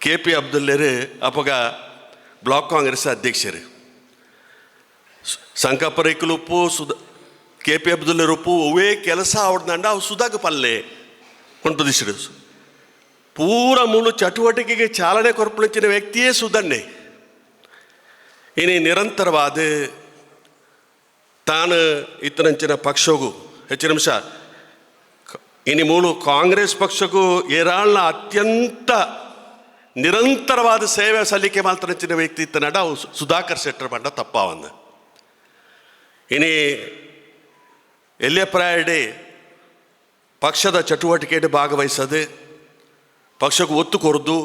ಕೆ ಪಿ ಅಬ್ದುಲ್ಲೇರು ಅಪ್ಪಗ ಬ್ಲಾಕ್ ಕಾಂಗ್ರೆಸ್ ಅಧ್ಯಕ್ಷರು, ಸಂಕಪರೈಕಲುಪ್ಪು ಕೆ ಪಿ ಅಬ್ದುಲ್ಲೇರುಪ್ಪು ಒವೇ ಕೆಲಸ ಅವಡ್ದಂಡ ಅವು ಸುಧಾಗ ಪಲ್ಲೆ ಕೊಂಡ್ಪದಿಸಿರು. ಪೂರ ಮೂಲು ಚಟುವಟಿಕೆಗೆ ಚಾಲನೆ ಕೊರ್ಪುಣಂಚಿನ ವ್ಯಕ್ತಿಯೇ ಸುಧನ್ನೆ. ಇನಿ ನಿರಂತರವಾದ ತಾನು ಇತ್ತನಂಚಿನ ಪಕ್ಷಗೂ ಹೆಚ್ಚಿನ ನಿಮಿಷ ಇನಿ ಮೂಲು ಕಾಂಗ್ರೆಸ್ ಪಕ್ಷಕ್ಕೂ ಏರಾಳ್ನ ಅತ್ಯಂತ ನಿರಂತರವಾದ ಸೇವೆ ಸಲ್ಲಿಕೆ ಮಾಲ್ತನಂಚಿನ ವ್ಯಕ್ತಿ ಇತ್ತನಡ ಅವು ಸುಧಾಕರ್ ಶೆಟ್ಟರ್ ಬಂಡ ತಪ್ಪಾವಂದ. ಇನಿ ಎಲ್ಯಪ್ರಾಯಡೆ ಪಕ್ಷದ ಚಟುವಟಿಕೆಗೆ ಭಾಗವಹಿಸದೆ ಪಕ್ಷಕ್ಕೆ ಒತ್ತು ಕೊರದು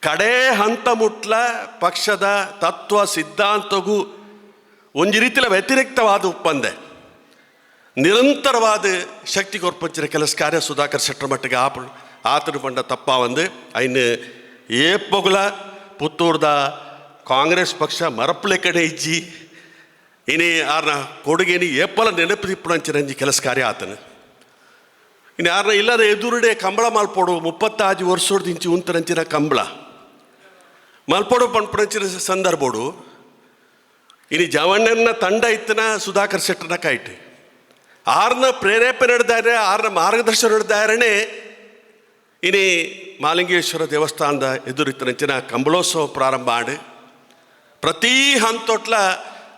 ಕಡೆ ಹಂತ ಮುಟ್ಲ ಪಕ್ಷದ ತತ್ವ ಸಿದ್ಧಾಂತಗೂ ಒಂಜಿ ರೀತಿಯ ವ್ಯತಿರಿಕ್ತವಾದ ಒಪ್ಪಂದೆ ನಿರಂತರವಾದ ಶಕ್ತಿ ಕೊರ್ಪಂಚಿನ ಕೆಲಸ ಕಾರ್ಯ ಸುಧಾಕರ್ ಶೆಟ್ಟರ್ ಮಟ್ಟಿಗೆ ಆತನ ಪಂಡ ತಪ್ಪಾವಂದು. ಐನ್ ಏಪೊಗುಲ ಪುತ್ತೂರ್ದ ಕಾಂಗ್ರೆಸ್ ಪಕ್ಷ ಮರಪ್ಲೆ ಕಡೆ ಇಜ್ಜಿ. ಇನಿ ಆರ್ನ ಕೊಡುಗೆನಿ ಏಪಲ ನೆನಪು ತಿಪ್ಪುಣಂಚಿನ ಕೆಲಸ ಕಾರ್ಯ ಆತನು. ಇನ್ನು ಯಾರನ್ನ ಇಲ್ಲದ ಎದುರುಡೆ ಕಂಬಳ ಮಲ್ಪೋಡು 36 ವರ್ಷದಿಂಚಿ ಉಂತರಂಚಿನ ಕಂಬಳ ಮಲ್ಪೋಡು ಪಂಪುಣಂಚಿನ ಸಂದರ್ಭೋಡು ಇನಿ ಜವಣ್ಣನ ತಂಡ ಇತ್ತನ ಸುಧಾಕರ್ ಶೆಟ್ಟರ್ನ ಕಾಯ್ತು ಆರ್ನ ಪ್ರೇರೇಪಣೆ ನಡೆದಾರೆ, ಆರ್ನ ಮಾರ್ಗದರ್ಶನ ನಡೆದಾರನೆ ಇನಿ ಮಾಲಿಂಗೇಶ್ವರ ದೇವಸ್ಥಾನದ ಎದುರಿತ್ತನಂಚಿನ ಕಂಬಳೋತ್ಸವ ಪ್ರಾರಂಭ ಆಡು ಪ್ರತಿ ಹಂತೊಟ್ಲ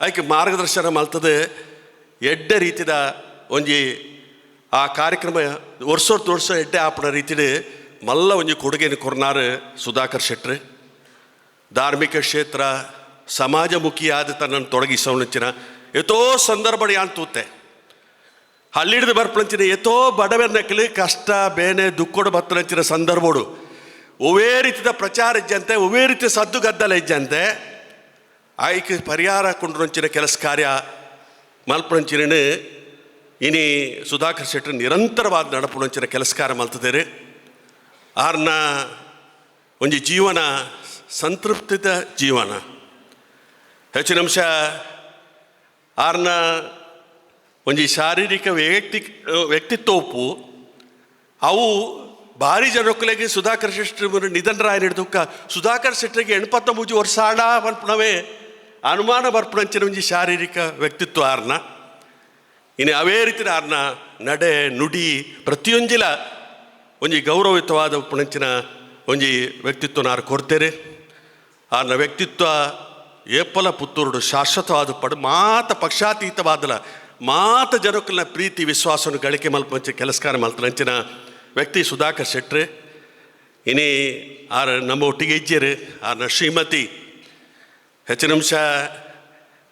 ಐಕೆ ಮಾರ್ಗದರ್ಶನ ಮಲ್ತದೆ. ಎಡ್ಡೆ ರೀತಿದ ಒಂಜಿ ಆ ಕಾರ್ಯಕ್ರಮ ವರ್ಷ ವರ್ಷ ಎಡ್ಡೆ ಆಪಣ ರೀತಿಡ್ ಮಲ್ಲ ಒಂಜಿ ಕೊಡುಗೆಯನ್ನು ಕೊರ್ನಾರು ಸುಧಾಕರ್ ಶೆಟ್ರು. ಧಾರ್ಮಿಕ ಕ್ಷೇತ್ರ ಸಮಾಜಮುಖಿಯಾದ ತನ್ನನ್ನು ತೊಡಗಿಸೋಣಂಚಿನ ಎತೋ ಸಂದರ್ಭ ಯಾನ್ ತೂತೆ ಹಳ್ಳಿಡ್ದು ಬರ್ಪಣಂಚಿನ ಎತೋ ಬಡವೆರ್ನಕ್ಲಿ ಕಷ್ಟ ಬೇನೆ ದುಕ್ಕೊಡು ಬತ್ತನಂಚಿನ ಸಂದರ್ಭೋಡು ಒವೇ ರೀತಿಯ ಪ್ರಚಾರ ಇಜ್ಜಂತೆ, ಒವೇ ರೀತಿಯ ಸದ್ದುಗದ್ದಲ ಇಜ್ಜಂತೆ ಆಯ್ಕೆ ಪರಿಹಾರ ಕೊಂಡ್ರಂಚಿನ ಕೆಲಸ ಕಾರ್ಯ ಮಲ್ಪಣಂಚಿನ ಇನಿ ಸುಧಾಕರ್ ಶೆಟ್ಟರ್ ನಿರಂತರವಾದ ನಡಪುಣಂಚಿನ ಕೆಲಸ ಕಾರ್ಯ ಮಲ್ತದೇರು. ಆರ್ನ ಒಂಜಿ ಜೀವನ ಸಂತೃಪ್ತಿತ ಜೀವನ. ಹೆಚ್ಚಿನ ಅಂಶ ಆರ್ನ ಒಂಜಿ ಶಾರೀರಿಕ ವ್ಯಕ್ತಿತ್ವ ಉಪ್ಪು ಅವು ಭಾರಿ ಜನಕ್ಕಲೆಗೆ ಸುಧಾಕರ್ ಶೆಟ್ಟರ್ ನಿಧನರಾಯ ದುಃಖ ಸುಧಾಕರ್ ಶೆಟ್ಟರಿಗೆ 83 ವರ್ಷ ಆಡ ಪನ್ಪುಣವೇ ಅನುಮಾನ ಬರ್ಪುಣಂಚಿನ ಒಂಜಿ ಶಾರೀರಿಕ ವ್ಯಕ್ತಿತ್ವ ಆರ್ನ. ಇನ್ನು ಅವೇ ರೀತಿಯ ಆರ್ನ ನಡೆ ನುಡಿ ಪ್ರತಿಯೊಂಜಿಲ ಒಂಜಿ ಗೌರವಯುತವಾದ ಪುಣಂಚಿನ ಒಂಜಿ ವ್ಯಕ್ತಿತ್ವನ ಆರು ಕೊಡ್ತೇರೆ. ಆರ್ನ ವ್ಯಕ್ತಿತ್ವ ಏಪಲ ಪುತ್ತೂರುಡು ಶಾಶ್ವತವಾದ ಪಡು ಮಾತ ಪಕ್ಷಾತೀತವಾದಲ ಮಾತ ಜನಕ್ಕಲ್ನ ಪ್ರೀತಿ ವಿಶ್ವಾಸವನ್ನು ಗಳಿಕೆ ಮಲ್ಪಂಚ ಕೆಲಸಕಾರ ಮಲ್ತನಂಚಿನ ವ್ಯಕ್ತಿ ಸುಧಾಕರ್ ಶೆಟ್ರು. ಇನಿ ಆರ್ ನಮ್ಮ ಒಟ್ಟಿಗೆ ಇಜ್ಜೇರು ಆರ್ನ ಶ್ರೀಮತಿ ಹೆಚ್ಚಿನ ಅಂಶ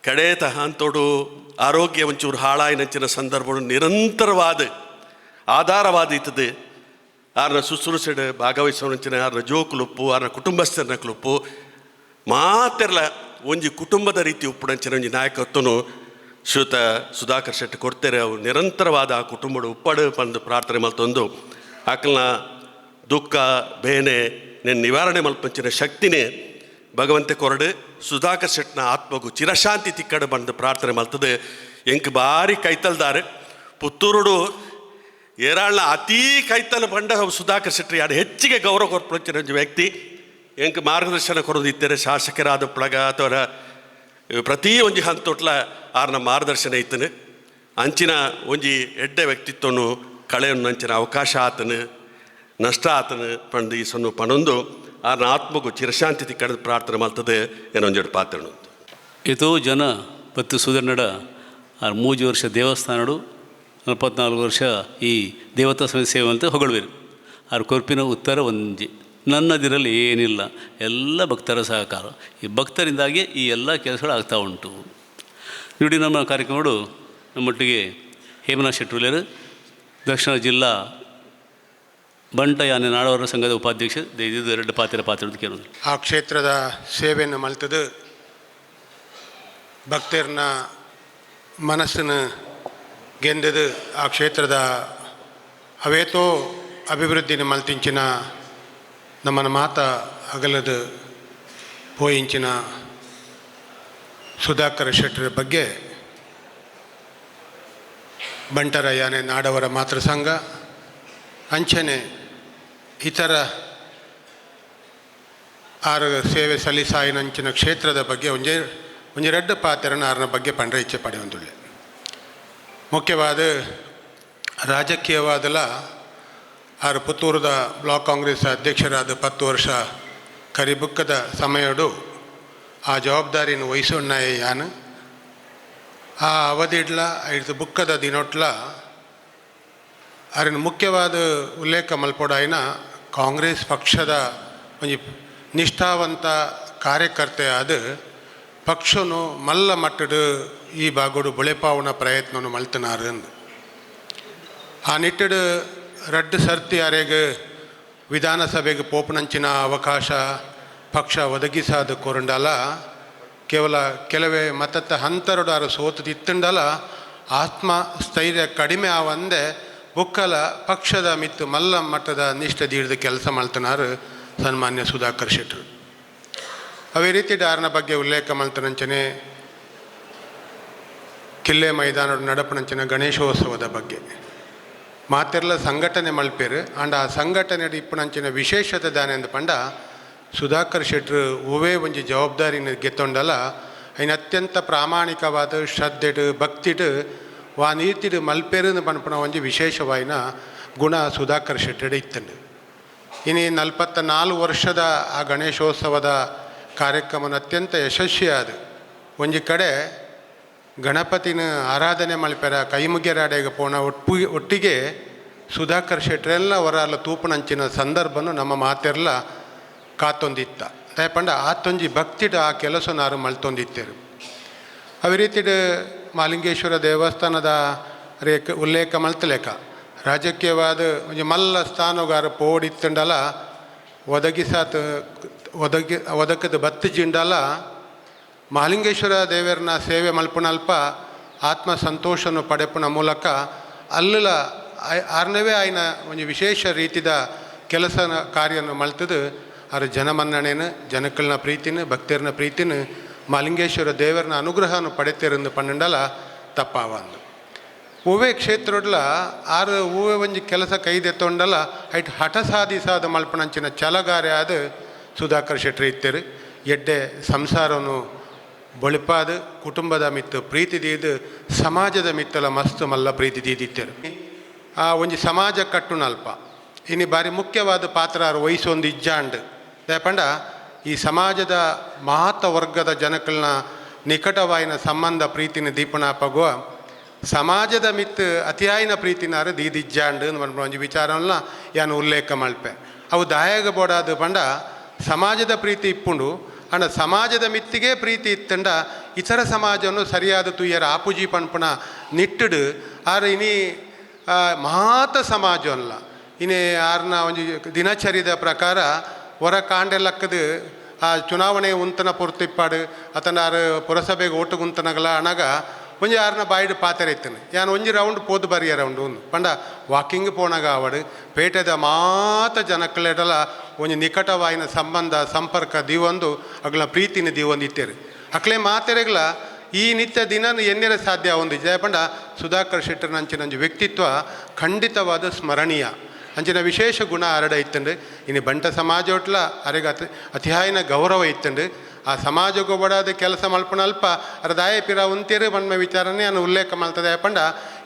ಕಡೆ ತಹಾಂತೋಡು ಆರೋಗ್ಯ ಒಂಚೂರು ಹಾಳಾಯಿನಂಚಿನ ಸಂದರ್ಭ ನಿರಂತರವಾದ ಆಧಾರವಾದ ಇತ್ತದೆ. ಆರ್ನ ಶುಶ್ರೂಷೆಡ್ ಭಾಗವಹಿಸೋಣಂಚಿನ ಆರ್ನ ಜೋಕುಲುಪ್ಪು ಆರ್ನ ಕುಟುಂಬಸ್ಥರನ ಕ್ಲುಪ್ಪು ಮಾತೆರ್ಲ ಒಂಜಿ ಕುಟುಂಬದ ರೀತಿ ಉಪ್ಪುಣಂಚಿನ ಒಂಜಿ ನಾಯಕತ್ವನು ಶ್ರೀಯುತ ಸುಧಾಕರ್ ಶೆಟ್ಟಿ ಕೊಡ್ತೇರೆ. ಅವು ನಿರಂತರವಾದ ಆ ಕುಟುಂಬದ ಉಪ್ಪಡು ಬಂದು ಪ್ರಾರ್ಥನೆ ಮಲ್ತೊಂದು ಆಕಲ್ನ ದುಃಖ ಬೇನೆ ನಿವಾರಣೆ ಮಲ್ಪಂಚಿನ ಶಕ್ತಿನೇ ಭಗವಂತೆ ಕೊರಡು ಸುಧಾಕರ್ ಶೆಟ್ನ ಆತ್ಮಗೂ ಚಿರಶಾಂತಿ ತಿಕ್ಕಡು ಬಂದು ಪ್ರಾರ್ಥನೆ ಮಲ್ತದೆ. ಎಂಕ್ ಬಾರಿ ಕೈತಲ್ದಾರೆ ಪುತ್ತೂರುಡು ಏರಾಳ್ನ ಅತೀ ಕೈತಲ್ ಬಂಡ ಸುಧಾಕರ್ ಶೆಟ್ಟಿ ಯಾರು ಹೆಚ್ಚಿಗೆ ಗೌರವ ಕೊರ್ಪುಣಂಚಿನ ಒಂಜಿ ವ್ಯಕ್ತಿ. ಎಂಕ್ ಮಾರ್ಗದರ್ಶನ ಕೊರದಿತ್ತೇರೆ ಶಾಸಕರಾದ ಪ್ಳಗ ಅಥವಾ ಪ್ರತಿ ಒಂಜಿ ಹಂತೊಟ್ಲ ಆರ್ನ ಮಾರ್ಗದರ್ಶನ ಇತ್ತನು. ಅಂಚಿನ ಒಂಜಿ ಎಡ್ಡೆ ವ್ಯಕ್ತಿತ್ವನು ಕಳೆಯನ್ನು ಅಂಚಿನ ಅವಕಾಶ ಆತನು ನಷ್ಟ ಆತನು ಪಂಡು ಈ ಸಣ್ಣ ಪಣೊಂದು ಆರ್ನ ಆತ್ಮಗೂ ಚಿರಶಾಂತಿ ತಿಕ್ಕಡ ಪ್ರಾರ್ಥನೆ ಮಲ್ತದೆ ಏನೊಂಜೆಡು ಪಾತ್ರನು. ಏತೋ ಜನ ಪತ್ತು ಸುಧರ್ನಡ ಆರು 3 ವರ್ಷ ದೇವಸ್ಥಾನಡು 44 ವರ್ಷ ಈ ದೇವತಾ ಸಮಿತಿ ಸೇವೆ ಅಂತ ಹೊಗಳುವಿರು. ಆರು ಕೊರ್ಪಿನ ಉತ್ತರ ಒಂಜಿ ನನ್ನದಿರಲ್ಲಿ ಏನಿಲ್ಲ, ಎಲ್ಲ ಭಕ್ತರ ಸಹಕಾರ. ಈ ಭಕ್ತರಿಂದಾಗಿ ಈ ಎಲ್ಲ ಕೆಲಸಗಳು ಆಗ್ತಾ ಉಂಟು. ನೋಡಿ, ನಮ್ಮ ಕಾರ್ಯಕ್ರಮಗಳು ನಮ್ಮೊಟ್ಟಿಗೆ ಹೇಮನಾಥ್ ಶೆಟ್ಟುಲೇರು, ದಕ್ಷಿಣ ಜಿಲ್ಲಾ ಬಂಟ ಯಾನೆ ನಾಡವರ ಸಂಘದ ಉಪಾಧ್ಯಕ್ಷ, ಇದು ಎರಡು ಪಾತ್ರ ಪಾತ್ರ ಕೇಳೋದು. ಆ ಕ್ಷೇತ್ರದ ಸೇವೆಯನ್ನು ಮಲ್ತದು ಭಕ್ತರನ್ನ ಮನಸ್ಸನ್ನು ಗೆಂದದು ಆ ಕ್ಷೇತ್ರದ ಅವೇತೋ ಅಭಿವೃದ್ಧಿನ ಮಲ್ತಿಂಚಿನ ನಮ್ಮನ ಮಾತ ಅಗಲದ ಪೋಯಿಂಚಿನ ಸುಧಾಕರ ಶೆಟ್ಟರ ಬಗ್ಗೆ ಬಂಟರ ಯಾನೆ ನಾಡವರ ಮಾತೃ ಸಂಘ ಅಂಚನೆ ಇತರ ಆರು ಸೇವೆ ಸಲ್ಲಿಸಾಯಿನಂಚಿನ ಕ್ಷೇತ್ರದ ಬಗ್ಗೆ ಒಂಜೆ ಒಂಜೆರಡ್ಡು ಪಾತ್ರನ ಆರನ ಬಗ್ಗೆ ಪಂಡ್ರೆ ಇಚ್ಛೆ ಪಡೆಯುವಂದುಳ್ಳೆ. ಮುಖ್ಯವಾದ ರಾಜಕೀಯವಾದಲ ಆರು ಪುತ್ತೂರದ ಬ್ಲಾಕ್ ಕಾಂಗ್ರೆಸ್ ಅಧ್ಯಕ್ಷರಾದ 10 ವರ್ಷ ಕರಿಬುಕ್ಕದ ಸಮಯಡು ಆ ಜವಾಬ್ದಾರಿಯನ್ನು ವಹಿಸೋಣ ಯಾನು ಆ ಅವಧಿಡ್ಲ ಐದು ಬುಕ್ಕದ ದಿನೊಟ್ಲ ಅರಿನ ಮುಖ್ಯವಾದ ಉಲ್ಲೇಖ ಮಲ್ಪೊಡಾಯಿನ ಕಾಂಗ್ರೆಸ್ ಪಕ್ಷದ ಒಂಜಿ ನಿಷ್ಠಾವಂತ ಕಾರ್ಯಕರ್ತೆ ಆದ ಪಕ್ಷನು ಮಲ್ಲ ಮಟ್ಟದ ಈ ಭಾಗಡು ಬುಳೆಪಾವನ ಪ್ರಯತ್ನನು ಮಲ್ತನಾರು ಅಂದು. ಆ ನಿಟ್ಟಡು ರಡ್ಡು ಸರ್ತಿ ಅರೆಗೆ ವಿಧಾನಸಭೆಗೆ ಪೋಪನಂಚಿನ ಅವಕಾಶ ಪಕ್ಷ ಒದಗಿಸಾದ ಕೊರಂಡಲ ಕೇವಲ ಕೆಲವೇ ಮತತ್ತ ಹಂತರಡು ಆರು ಸೋತು ತಿತ್ತಂಡಲ ಆತ್ಮ ಸ್ಥೈರ್ಯ ಕಡಿಮೆ ಆವಂದೆ ಬುಕ್ಕಲ ಪಕ್ಷದ ಮಿತ್ತು ಮಲ್ಲ ಮಟ್ಟದ ನಿಷ್ಠೆ ದೀಡ್ದ ಕೆಲಸ ಮಲ್ತನಾರು ಸನ್ಮಾನ್ಯ ಸುಧಾಕರ್ ಶೆಟ್ಟರು. ಅವೇ ರೀತಿ ಡಾರ್ನ ಬಗ್ಗೆ ಉಲ್ಲೇಖ ಮಲ್ತನಂಚನೆ ಕಿಲ್ಲೆ ಮೈದಾನದ ನಡಪನಂಚಿನ ಗಣೇಶೋತ್ಸವದ ಬಗ್ಗೆ ಮಾತೆರ್ಲ ಸಂಘಟನೆ ಮಲ್ಪೇರು. ಆಂಡ ಆ ಸಂಘಟನೆ ಇಪ್ಪುನಂಚಿನ ವಿಶೇಷತೆ ದಾನೆ ಅಂದ ಪಂಡ ಸುಧಾಕರ್ ಶೆಟ್ಟರು ಹೂವೇ ಒಂಜಿ ಜವಾಬ್ದಾರಿನ ಗೆತ್ತೊಂಡಲ ಐನ ಅತ್ಯಂತ ಪ್ರಾಮಾಣಿಕವಾದ ಶ್ರದ್ಧೆಡು ಭಕ್ತಿಡು ವಾ ನೀತಿಡು ಮಲ್ಪೇರು ಪನ್ಪುನ ಒಂಜಿ ವಿಶೇಷವಾಯಿನ ಗುಣ ಸುಧಾಕರ್ ಶೆಟ್ಟರು ಇತ್ತಂಡು. ಇನಿ 44 ವರ್ಷದ ಆ ಗಣೇಶೋತ್ಸವದ ಕಾರ್ಯಕ್ರಮನ ಅತ್ಯಂತ ಯಶಸ್ವಿಯಾದ ಒಂಜಿ ಕಡೆ ಗಣಪತಿನ ಆರಾಧನೆ ಮಲ್ಪೆರ ಕೈಮುಗ್ಯರಾಡೆಗೆ ಪೋಣ ಒಟ್ಟಿಗೆ ಸುಧಾಕರ್ ಶೆಟ್ಟರೆಲ್ಲ ಹೊರಲ್ಲ ತೂಪನಂಚಿನ ಸಂದರ್ಭನು ನಮ್ಮ ಮಾತೆರ್ಲ ಕಾತೊಂದಿತ್ತ. ದಯಪಂಡ ಆತೊಂಜಿ ಭಕ್ತಿಡು ಆ ಕೆಲಸನಾರು ಮಲ್ತೊಂದಿತ್ತೇರು. ಅದೇ ರೀತಿಡು ಮಾಲಿಂಗೇಶ್ವರ ದೇವಸ್ಥಾನದ ರೇಖ ಉಲ್ಲೇಖ ಮಲ್ತಲೇಕ ರಾಜಕೀಯವಾದ ಒಂಜಿ ಮಲ್ಲ ಸ್ಥಾನಗಾರ ಪೋಡಿತ್ತಂಡಲ ಒದಗಿಸಾತ ಒದಗಿ ಒದಕದ ಬತ್ತು ಜಿಂಡಲ ಮಹಾಲಿಂಗೇಶ್ವರ ದೇವರನ್ನ ಸೇವೆ ಮಲ್ಪುನಲ್ಪ ಆತ್ಮ ಸಂತೋಷನು ಪಡೆಪುನ ಮೂಲಕ ಅಲ್ಲಲ ಆರನವೇ ಆಯ್ನ ಒಂಜಿ ವಿಶೇಷ ರೀತಿದ ಕೆಲಸನ ಕಾರ್ಯನ ಮಲ್ತದು ಆರ ಜನಮನ್ನಣೆನ ಜನಕ್ಕಲ್ನ ಪ್ರೀತಿನ ಭಕ್ತರನ ಪ್ರೀತಿನ ಮಹಾಲಿಂಗೇಶ್ವರ ದೇವರನ ಅನುಗ್ರಹನ ಪಡೆತಿರಂದು ಪನ್ನಂಡಲ ತಪ್ಪಾವಂದು. ಹೂವೇ ಕ್ಷೇತ್ರಡ್ಲ ಆರು ಹೂವೆ ಒಂಜಿ ಕೆಲಸ ಕೈದೆತ್ತೊಂಡಲ ಐಟ್ ಹಠ ಸಾಧಿಸಾದ ಮಲ್ಪನಂಚಿನ ಛಲಗಾರೆ ಆದ ಸುಧಾಕರ್ ಶೆಟ್ಟರು ಇತ್ತೇರು. ಎಡ್ಡೆ ಸಂಸಾರನು ಬೊಳಿಪಾದ ಕುಟುಂಬದ ಮಿತ್ತು ಪ್ರೀತಿ ದೀದು ಸಮಾಜದ ಮಿತ್ತಲ ಮಸ್ತ್ ಮಲ್ಲ ಪ್ರೀತಿ ದೀದಿತ್ತೇರು. ಆ ಒಂಜಿ ಸಮಾಜ ಕಟ್ಟುನಲ್ಪ ಇನಿ ಬಾರಿ ಮುಖ್ಯವಾದ ಪಾತ್ರ ಆರು ವಹಿಸೊಂದು ಇಜ್ಜಾಂಡ್ ದಯಪಂಡ ಈ ಸಮಾಜದ ಮಹತ್ವ ವರ್ಗದ ಜನಕಲ್ನ ನಿಕಟವಾಯಿನ ಸಂಬಂಧ ಪ್ರೀತಿನ ದೀಪನ ಪಗುವ ಸಮಾಜದ ಮಿತ್ತು ಅತಿಯಾಯಿನ ಪ್ರೀತಿನಾರು ದೀದಿಜ್ಜಾಂಡ್ ಒಂಜಿ ವಿಚಾರವನ್ನ ಯಾನು ಉಲ್ಲೇಖ ಮಲ್ಪೆ. ಅವು ದಾಯಗ ಬೋಡಾದ ಪಂಡ ಸಮಾಜದ ಪ್ರೀತಿ ಇಪ್ಪುಂಡು ಅಂಡ ಸಮಾಜದ ಮಿತ್ತಿಗೆ ಪ್ರೀತಿ ಇತ್ತಂಡ ಇತರ ಸಮಾಜವನ್ನು ಸರಿಯಾದ ತುಯ್ಯರ ಆಪುಜಿ ಪನ್ಪುನ ನಿಟ್ಟುಡು ಆರು ಇನಿ ಮಹಾತ ಸಮಾಜವಲ್ಲ ಇನಿ ಆರ್ನ ಒಂಜಿ ದಿನಚರಿದ ಪ್ರಕಾರ ಹೊರ ಕಾಂಡೆಲಕ್ಕದು ಆ ಚುನಾವಣೆ ಉಂತನ ಪೊರ್ತಿಪ್ಪಾಡು ಅತನ ಆರು ಪುರಸಭೆಗೆ ಓಟು ಗುಂತನಗಲ ಅಣಗ ಒಂಜಿ ಆರ್ನ ಬಾಯಿಡ್ ಪಾತೆರ ಇತ್ತನೆ ಯಾನ್ ಒಂಜಿ ರೌಂಡ್ ಪೋದು ಬರಿಯ ರೌಂಡ್ ಒಂದು ಪಂಡ ವಾಕಿಂಗ್ ಪೋಣಗ ಆವಡು ಪೇಟೆದ ಮಾತ ಜನಕ್ಕಲೆಡಲ ಒಂಜಿ ನಿಕಟವಾಯಿನ ಸಂಬಂಧ ಸಂಪರ್ಕ ದೀವೊಂದು ಅಗ್ಲ ಪ್ರೀತಿನ ದೀವೊಂದು ಇತ್ತೇರು. ಅಕ್ಲೆ ಮಾತೆರೆಗ್ಲ ಈ ನಿತ್ಯ ದಿನ ಎನ್ನೆರ ಸಾಧ್ಯ ಒಂದು ಜಯಪಂಡ ಸುಧಾಕರ್ ಶೆಟ್ಟರ್ ಅಂಚಿನ ಒಂಜಿ ವ್ಯಕ್ತಿತ್ವ ಖಂಡಿತವಾದ ಸ್ಮರಣೀಯ ಅಂಚಿನ ವಿಶೇಷ ಗುಣ ಅರಡ ಇತ್ತಂಡು. ಇನ್ನು ಬಂಟ ಸಮಾಜೋಟ್ಲ ಅರೆಗ ಅತಿಹಾಯಿನ ಗೌರವ ಇತ್ತಂಡು. ಆ ಸಮಾಜಕ್ಕೂ ಬಡಾದ ಕೆಲಸ ಮಲ್ಪುನ ಅಲ್ಪ ಅರ ದಾಯ ಪಿರ ಉಂತೇರು ಬಣ್ಣ ವಿಚಾರನೆ ಅನ್ನು ಉಲ್ಲೇಖ ಮಲ್ತದೆ. ಪಂಡ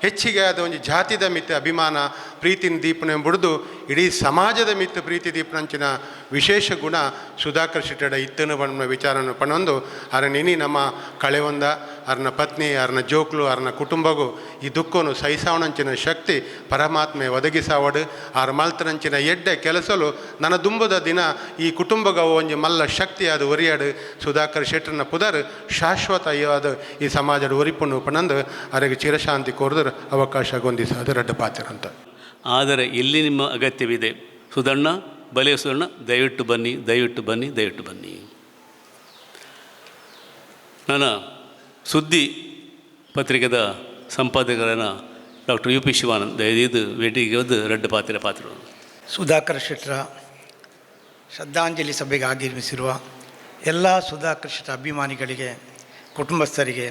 ಹೆಚ್ಚಿಗೆ ಅದು ಒಂಜಿ ಜಾತಿದ ಮಿತ್ತ ಅಭಿಮಾನ ಪ್ರೀತಿ. ಪ್ರೀತಿನ ದೀಪನೆ ಬುಡ್ದು ಇಡೀ ಸಮಾಜದ ಮಿತ್ತ ಪ್ರೀತಿ ದೀಪನಂಚಿನ ವಿಶೇಷ ಗುಣ ಸುಧಾಕರ್ ಶೆಟ್ಟಡ ಇತ್ತನು ಬಣ್ಣ ವಿಚಾರನ ಪಣೊಂದು ಅರನ ಇನಿ ನಮ್ಮ ಕಳೆವಂದ ಅರನ ಪತ್ನಿ ಅರನ ಜೋಕ್ಲು ಅರನ ಕುಟುಂಬಗೂ ಈ ದುಃಖನು ಸಹಿಸಾವಣಂಚಿನ ಶಕ್ತಿ ಪರಮಾತ್ಮೆ ಒದಗಿಸಾವಡು ಆರ್ ಮಲ್ತನಂಚಿನ ಎಡ್ಡೆ ಕೆಲಸಲು ನನ್ನ ದುಂಬದ ದಿನ ಈ ಕುಟುಂಬಗ ಒಂಜಿ ಮಲ್ಲ ಶಕ್ತಿಯಾದ ಒರಿಯಾಡು ಸುಧಾಕರ್ ಶೆಟ್ಟರ್ನ ಪುದರ್ ಶಾಶ್ವತ ಆದ ಈ ಸಮಾಜದ ಒರಿಪುಣ್ಣು ಪಣಂದು ಅರೆಗೆ ಚಿರಶಾಂತಿ ಕೋರಿದ್ರೆ ಅವಕಾಶ ಗೊಂದಿಸಾದ ರಡ್ಡ ಪಾತಿರಂತ. ಆದರೆ ಇಲ್ಲಿ ನಿಮ್ಮ ಅಗತ್ಯವಿದೆ ಸುಧಣ್ಣ, ಬಲೆ ಸುಧಣ್ಣ, ದಯವಿಟ್ಟು ಬನ್ನಿ, ದಯವಿಟ್ಟು ಬನ್ನಿ, ದಯವಿಟ್ಟು ಬನ್ನಿ. ನನ್ನ ಸುದ್ದಿ ಪತ್ರಿಕೆದ ಸಂಪಾದಕರನ್ನ ಡಾಕ್ಟರ್ ಯು ಪಿ ಶಿವಾನಂದ್ ದಯದೀದು ಭೇಟಿಗೆ ಒಂದು ರಡ್ಡು ಪಾತ್ರ ಪಾತ್ರ. ಸುಧಾಕರ್ ಶೆಟ್ಟರ ಶ್ರದ್ಧಾಂಜಲಿ ಸಭೆಗೆ ಆಗಮಿಸಿರುವ ಎಲ್ಲ ಸುಧಾಕರ್ ಶೆಟ್ಟರ ಅಭಿಮಾನಿಗಳಿಗೆ, ಕುಟುಂಬಸ್ಥರಿಗೆ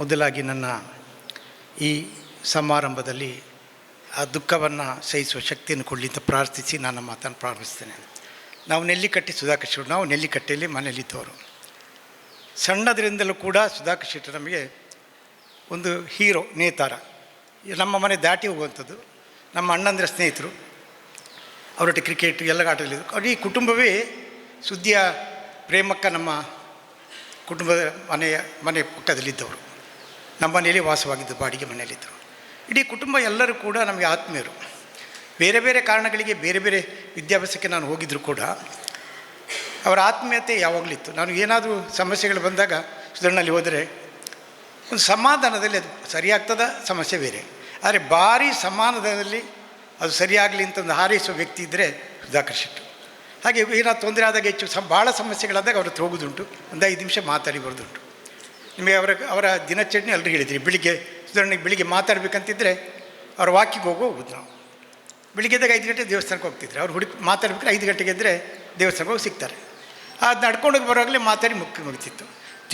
ಮೊದಲಾಗಿ ನನ್ನ ಈ ಸಮಾರಂಭದಲ್ಲಿ ಆ ದುಃಖವನ್ನು ಸಹಿಸುವ ಶಕ್ತಿಯನ್ನು ಕೊಡಲಿ ಅಂತ ಪ್ರಾರ್ಥಿಸಿ ನನ್ನ ಮಾತನ್ನು ಪ್ರಾರಂಭಿಸ್ತೇನೆ. ನಾವು ನೆಲ್ಲಿಕಟ್ಟೆ ಸುಧಾಕರ್ ಶೆಟ್ಟರು, ನಾವು ನೆಲ್ಲಿಕಟ್ಟೆಯಲ್ಲಿ ಮನೆಯಲ್ಲಿದ್ದವರು. ಸಣ್ಣದರಿಂದಲೂ ಕೂಡ ಸುಧಾಕರ್ ಶೆಟ್ಟರು ನಮಗೆ ಒಂದು ಹೀರೋ, ನೇತಾರ. ನಮ್ಮ ಮನೆ ದಾಟಿ ಹೋಗುವಂಥದ್ದು. ನಮ್ಮ ಅಣ್ಣಂದಿರ ಸ್ನೇಹಿತರು, ಅವರೊಟ್ಟಿಗೆ ಕ್ರಿಕೆಟ್ ಎಲ್ಲ ಆಟಗಳಿದ್ದು ಅವ್ರ ಈ ಕುಟುಂಬವೇ ಸುದ್ದಿಯ ಪ್ರೇಮಕ್ಕ ನಮ್ಮ ಕುಟುಂಬದ ಮನೆ ಪಕ್ಕದಲ್ಲಿದ್ದವರು. ನಮ್ಮ ಮನೆಯಲ್ಲಿ ವಾಸವಾಗಿದ್ದು, ಬಾಡಿಗೆ ಮನೆಯಲ್ಲಿದ್ದರು. ಇಡೀ ಕುಟುಂಬ ಎಲ್ಲರೂ ಕೂಡ ನಮಗೆ ಆತ್ಮೀಯರು. ಬೇರೆ ಬೇರೆ ಕಾರಣಗಳಿಗೆ ಬೇರೆ ಬೇರೆ ವಿದ್ಯಾಭ್ಯಾಸಕ್ಕೆ ನಾನು ಹೋಗಿದ್ದರೂ ಕೂಡ ಅವರ ಆತ್ಮೀಯತೆ ಯಾವಾಗಲೂ ಇತ್ತು. ನಾನು ಏನಾದರೂ ಸಮಸ್ಯೆಗಳು ಬಂದಾಗ ಸುಧಣ್ಣಲ್ಲಿ ಹೋದರೆ ಒಂದು ಸಮಾಧಾನದಲ್ಲಿ ಅದು ಸರಿಯಾಗ್ತದ, ಸಮಸ್ಯೆ ಬೇರೆ, ಆದರೆ ಭಾರಿ ಸಮಾಧಾನದಲ್ಲಿ ಅದು ಸರಿಯಾಗಲಿ ಅಂತ ಒಂದು ಹಾರೈಸುವ ವ್ಯಕ್ತಿ ಇದ್ದರೆ ಸುಧಾಕರ್ ಶೆಟ್ಟರು. ಹಾಗೆ ಏನಾದ್ರು ತೊಂದರೆ ಆದಾಗ, ಹೆಚ್ಚು ಭಾಳ ಸಮಸ್ಯೆಗಳಾದಾಗ ಅವ್ರ ಹತ್ರ ಹೋಗೋದುಂಟು, ಒಂದು 5 ನಿಮಿಷ ಮಾತಾಡಿ ಬರೋದುಂಟು. ನಿಮಗೆ ಅವರ ದಿನಚರಣೆ ಎಲ್ಲರಿಗೂ ಹೇಳಿದ್ರಿ. ಬೆಳಿಗ್ಗೆ ಸುಧಣ್ಣಗೆ ಬೆಳಿಗ್ಗೆ ಮಾತಾಡಬೇಕಂತಿದ್ದರೆ ಅವ್ರ ವಾಕಿಗೆ ಹೋಗೋದು ನಾವು. ಬೆಳಿಗ್ಗೆ ಎದ್ದಾಗ 5 ಗಂಟೆ ದೇವಸ್ಥಾನಕ್ಕೆ ಹೋಗ್ತಿದ್ರು. ಅವ್ರು ಹುಡುಕಿ ಮಾತಾಡ್ಬೇಕಾದ್ರೆ 5 ಗಂಟೆಗೆ ಎದ್ದರೆ ದೇವಸ್ಥಾನಕ್ಕೆ ಹೋಗಿ ಸಿಗ್ತಾರೆ. ಅದು ನಡ್ಕೊಂಡೋಗಿ ಬರುವಾಗಲೇ ಮಾತಾಡಿ ಮುಗ್ತಿತ್ತು.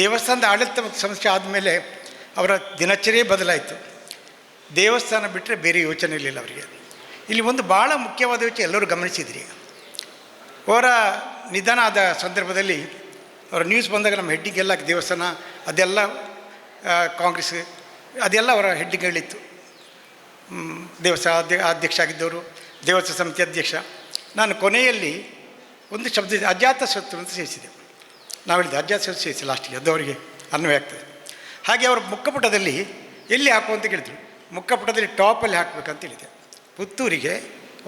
ದೇವಸ್ಥಾನದ ಆಡಳಿತ ಮತ್ತು ಸಮಸ್ಯೆ ಆದಮೇಲೆ ಅವರ ದಿನಚರಿಯೇ ಬದಲಾಯಿತು. ದೇವಸ್ಥಾನ ಬಿಟ್ಟರೆ ಬೇರೆ ಯೋಚನೆ ಇರಲಿಲ್ಲ ಅವರಿಗೆ. ಇಲ್ಲಿ ಒಂದು ಭಾಳ ಮುಖ್ಯವಾದ ವಿಷಯ ಎಲ್ಲರೂ ಗಮನಿಸಿದ್ರಿ. ಅವರ ನಿಧನ ಆದ ಸಂದರ್ಭದಲ್ಲಿ ಅವರ ನ್ಯೂಸ್ ಬಂದಾಗ ನಮ್ಮ ಹೆಡ್ಡಿಂಗೆಲ್ಲ ದೇವಸ್ಥಾನ ಅದೆಲ್ಲ, ಕಾಂಗ್ರೆಸ್ ಅದೆಲ್ಲ ಅವರ ಹೆಡ್ಡಿಂಗ್ಗಳಿತ್ತು. ದೇವಸ್ಥಾನ ಅಧ್ಯಕ್ಷ ಆಗಿದ್ದವರು, ದೇವಸ್ಥಾನ ಸಮಿತಿ ಅಧ್ಯಕ್ಷ. ನಾನು ಕೊನೆಯಲ್ಲಿ ಒಂದು ಶಬ್ದ ಅಜಾತ ಶತ್ರು ಅಂತ ಸೇರಿಸಿದೆ. ನಾವು ಹೇಳಿದ್ದೆ ಅಜಾತ ಶತ್ರು ಸೇರಿಸಿ ಲಾಸ್ಟಿಗೆ, ಅದು ಅವರಿಗೆ ಅನ್ವಯ ಆಗ್ತದೆ. ಹಾಗೆ ಅವರ ಮುಖಪುಟದಲ್ಲಿ ಎಲ್ಲಿ ಹಾಕು ಅಂತ ಕೇಳಿದರು. ಮುಖಪುಟದಲ್ಲಿ ಟಾಪಲ್ಲಿ ಹಾಕಬೇಕಂತ ಹೇಳಿದೆ. ಪುತ್ತೂರಿಗೆ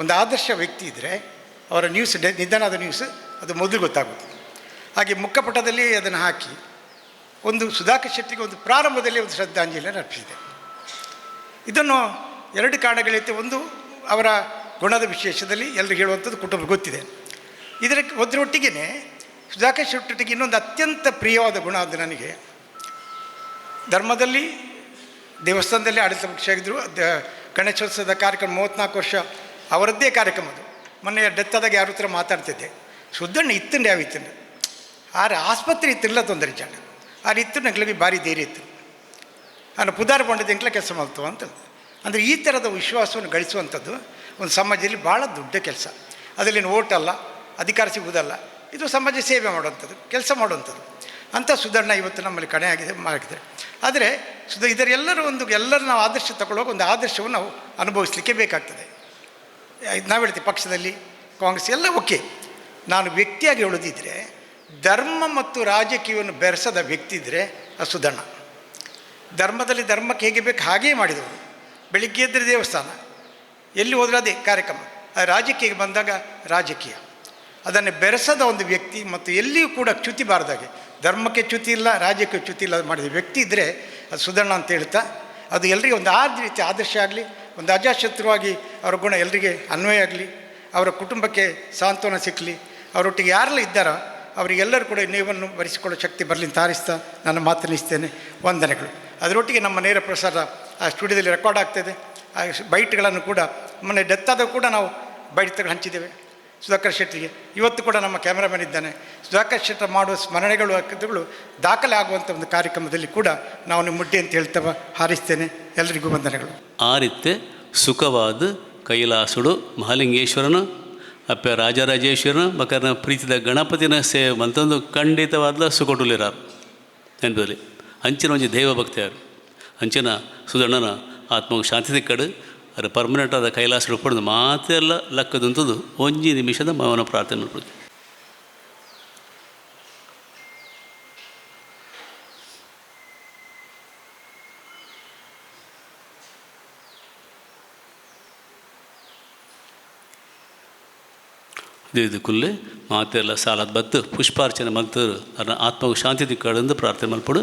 ಒಂದು ಆದರ್ಶ ವ್ಯಕ್ತಿ ಇದ್ದರೆ ಅವರ ನ್ಯೂಸ್ ನಿಧನದ ನ್ಯೂಸ್ ಅದು ಮೊದಲು ಗೊತ್ತಾಗುತ್ತೆ. ಹಾಗೆ ಮುಖಪುಟದಲ್ಲಿ ಅದನ್ನು ಹಾಕಿ ಒಂದು ಸುಧಾಕರ್ ಶೆಟ್ಟಿಗೆ ಒಂದು ಪ್ರಾರಂಭದಲ್ಲಿ ಒಂದು ಶ್ರದ್ಧಾಂಜಲಿಯನ್ನು ಅರ್ಪಿಸಿದೆ. ಇದನ್ನು 2 ಕಾರಣಗಳಿತ್ತು. ಒಂದು, ಅವರ ಗುಣದ ವಿಶೇಷದಲ್ಲಿ ಎಲ್ಲರಿಗೂ ಹೇಳುವಂಥದ್ದು ಕುಟುಂಬ ಗೊತ್ತಿದೆ. ಇದರ ಒದ್ರೊಟ್ಟಿಗೆ ಸುಧಾಕರ್ ಶೆಟ್ಟಿಗೆ ಇನ್ನೊಂದು ಅತ್ಯಂತ ಪ್ರಿಯವಾದ ಗುಣ ಅದು ನನಗೆ. ಧರ್ಮದಲ್ಲಿ ದೇವಸ್ಥಾನದಲ್ಲಿ ಆಡಳಿತ ಪಕ್ಷ ಆಗಿದ್ದರು. ಗಣೇಶೋತ್ಸವದ ಕಾರ್ಯಕ್ರಮ 34 ವರ್ಷ ಅವರದ್ದೇ ಕಾರ್ಯಕ್ರಮ ಅದು. ಮೊನ್ನೆ ಡೆತ್ ಆದಾಗ ಯಾರ ಹತ್ರ ಮಾತಾಡ್ತಿದ್ದೆ, ಸುದ್ದಣ್ಣ ಇತ್ತಂಡೆ ಯಾವ ಇತ್ತಂಡೆ ಆರೆ ಆಸ್ಪತ್ರೆ ಇತ್ತಿಲ್ಲ ತೊಂದರೆ ಜಾಗ ಆರೆ ಇತ್ತು ನಂಗೆ ಭಾರಿ ಧೈರ್ಯ ಇತ್ತು. ನಾನು ಪುದಾರ್ ಬಂಡದ ಎಂಕ್ಲ ಕೆಲಸ ಮಾಡ್ತು ಅಂತ. ಅಂದರೆ ಈ ಥರದ ವಿಶ್ವಾಸವನ್ನು ಗಳಿಸುವಂಥದ್ದು ಒಂದು ಸಮಾಜದಲ್ಲಿ ಭಾಳ ದೊಡ್ಡ ಕೆಲಸ. ಅದರಲ್ಲಿ ಓಟಲ್ಲ, ಅಧಿಕಾರ ಸಿಗುವುದಲ್ಲ, ಇದು ಸಮಾಜ ಸೇವೆ ಮಾಡುವಂಥದ್ದು, ಕೆಲಸ ಮಾಡುವಂಥದ್ದು. ಅಂಥ ಸುಧಣ್ಣ ಇವತ್ತು ನಮ್ಮಲ್ಲಿ ಕಣೆಯಾಗಿದೆ ಮಾಡಿದೆ. ಆದರೆ ಇದರೆಲ್ಲರೂ ಒಂದು ಎಲ್ಲರೂ ನಾವು ಆದರ್ಶ ತಗೊಳ್ಳುವಾಗ ಒಂದು ಆದರ್ಶವನ್ನು ನಾವು ಅನುಭವಿಸಲಿಕ್ಕೆ ಬೇಕಾಗ್ತದೆ. ನಾವು ಹೇಳ್ತೀವಿ ಪಕ್ಷದಲ್ಲಿ ಕಾಂಗ್ರೆಸ್ ಎಲ್ಲ ಓಕೆ, ನಾನು ವ್ಯಕ್ತಿಯಾಗಿ ಹೇಳೋದಿದ್ದರೆ ಧರ್ಮ ಮತ್ತು ರಾಜಕೀಯವನ್ನು ಬೆರೆಸದ ವ್ಯಕ್ತಿ ಇದ್ದರೆ ಅದು ಸುಧಣ್ಣ. ಧರ್ಮದಲ್ಲಿ ಧರ್ಮಕ್ಕೆ ಹೇಗೆ ಬೇಕು ಹಾಗೇ ಮಾಡಿದವರು. ಬೆಳಿಗ್ಗೆ ಎದ್ದರೆ ದೇವಸ್ಥಾನ, ಎಲ್ಲಿ ಹೋದರೂ ಅದೇ ಕಾರ್ಯಕ್ರಮ. ಆ ರಾಜಕೀಯಕ್ಕೆ ಬಂದಾಗ ರಾಜಕೀಯ ಅದನ್ನು ಬೆರೆಸದ ಒಂದು ವ್ಯಕ್ತಿ ಮತ್ತು ಎಲ್ಲಿಯೂ ಕೂಡ ಚ್ಯುತಿ ಬಾರದಾಗೆ, ಧರ್ಮಕ್ಕೆ ಚ್ಯುತಿ ಇಲ್ಲ, ರಾಜ್ಯಕ್ಕೆ ಚ್ಯುತಿ ಇಲ್ಲ ಮಾಡಿದ ವ್ಯಕ್ತಿ ಇದ್ದರೆ ಅದು ಸುಧಣ್ಣ ಅಂತ ಹೇಳ್ತಾ, ಅದು ಎಲ್ರಿಗೂ ಒಂದು ಆ ರೀತಿ ಆದರ್ಶ ಆಗಲಿ, ಒಂದು ಅಜಾಶತ್ರುವಾಗಿ ಅವರ ಗುಣ ಎಲ್ರಿಗೆ ಅನ್ವಯ ಆಗಲಿ, ಅವರ ಕುಟುಂಬಕ್ಕೆ ಸಾಂತ್ವನ ಸಿಕ್ಕಲಿ, ಅವರೊಟ್ಟಿಗೆ ಯಾರೆಲ್ಲ ಇದ್ದಾರೋ ಅವರಿಗೆಲ್ಲರೂ ಕೂಡ ನೋವನ್ನು ಭರಿಸಿಕೊಳ್ಳೋ ಶಕ್ತಿ ಬರಲಿ ಅಂತ ಹಾರಿಸ್ತಾ ನನ್ನ ಮಾತನ್ನಿಸ್ತೇನೆ. ವಂದನೆಗಳು. ಅದರೊಟ್ಟಿಗೆ ನಮ್ಮ ನೇರ ಪ್ರಸಾರ ಆ ಸ್ಟುಡಿಯೋದಲ್ಲಿ ರೆಕಾರ್ಡ್ ಆಗ್ತಾಯಿದೆ. ಆ ಬೈಟ್ಗಳನ್ನು ಕೂಡ ಮೊನ್ನೆ ಡೆತ್ ಆದಾಗ ಕೂಡ ನಾವು ಬೈಟ್ಗಳು ಹಂಚಿದ್ದೇವೆ ಸುಧಾಕರ್ ಶೆಟ್ಟಿಗೆ. ಇವತ್ತು ಕೂಡ ನಮ್ಮ ಕ್ಯಾಮ್ರಾಮನ್ ಇದ್ದಾನೆ. ಸುಧಾಕರ್ ಶೆಟ್ಟರ್ ಮಾಡುವ ಸ್ಮರಣೆಗಳು ಕೃತಿಗಳು ದಾಖಲೆ ಆಗುವಂಥ ಒಂದು ಕಾರ್ಯಕ್ರಮದಲ್ಲಿ ಕೂಡ ನಾವು ನಿಮ್ಮ ಮುಡ್ಡಿ ಅಂತ ಹೇಳ್ತಾ ಹಾರಿಸ್ತೇನೆ. ಎಲ್ಲರಿಗೂ ವಂದನೆಗಳು. ಆ ರೀತಿ ಸುಖವಾದ ಕೈಲಾಸುಡು ಮಹಾಲಿಂಗೇಶ್ವರನ ಅಪ್ಪ ರಾಜರಾಜೇಶ್ವರನ ಬಕರ್ನ ಪ್ರೀತಿದ ಗಣಪತಿನ ಸೇವೆ ಮಂತಂದು ಖಂಡಿತವಾದ ಸುಖಟುಲಿರಾರು ನೆನಪಲ್ಲಿ. ಅಂಚಿನ ಒಂಜಿ ದೈವ ಭಕ್ತಿಯಾರು ಅಂಚಿನ ಸುಧಣ್ಣನ ಆತ್ಮವು ಶಾಂತಿ ತಿಕ್ಕಡು. ಅರು ಪರ್ಮನೆಂಟ್ ಆದ ಕೈಲಾಸ ರೂಪದ ಮಾತೆಲ್ಲ ಲಕ್ಕದಂತದ್ದು ಒಂಜಿ ನಿಮಿಷದ ಮೌನ ಪ್ರಾರ್ಥನೆ ಮಲ್ಪೊಡು. ದೇದು ಕುಲ್ಲೆ ಮಾತೆಲ್ಲ ಸಾಲದ ಬತ್ತು ಪುಷ್ಪಾರ್ಚನೆ ಮಲ್ತರು ಅದನ್ನ ಆತ್ಮವು ಶಾಂತಿ ದಿಕ್ಕಾಡೆಂದು ಪ್ರಾರ್ಥನೆ ಮಲ್ಪಡು.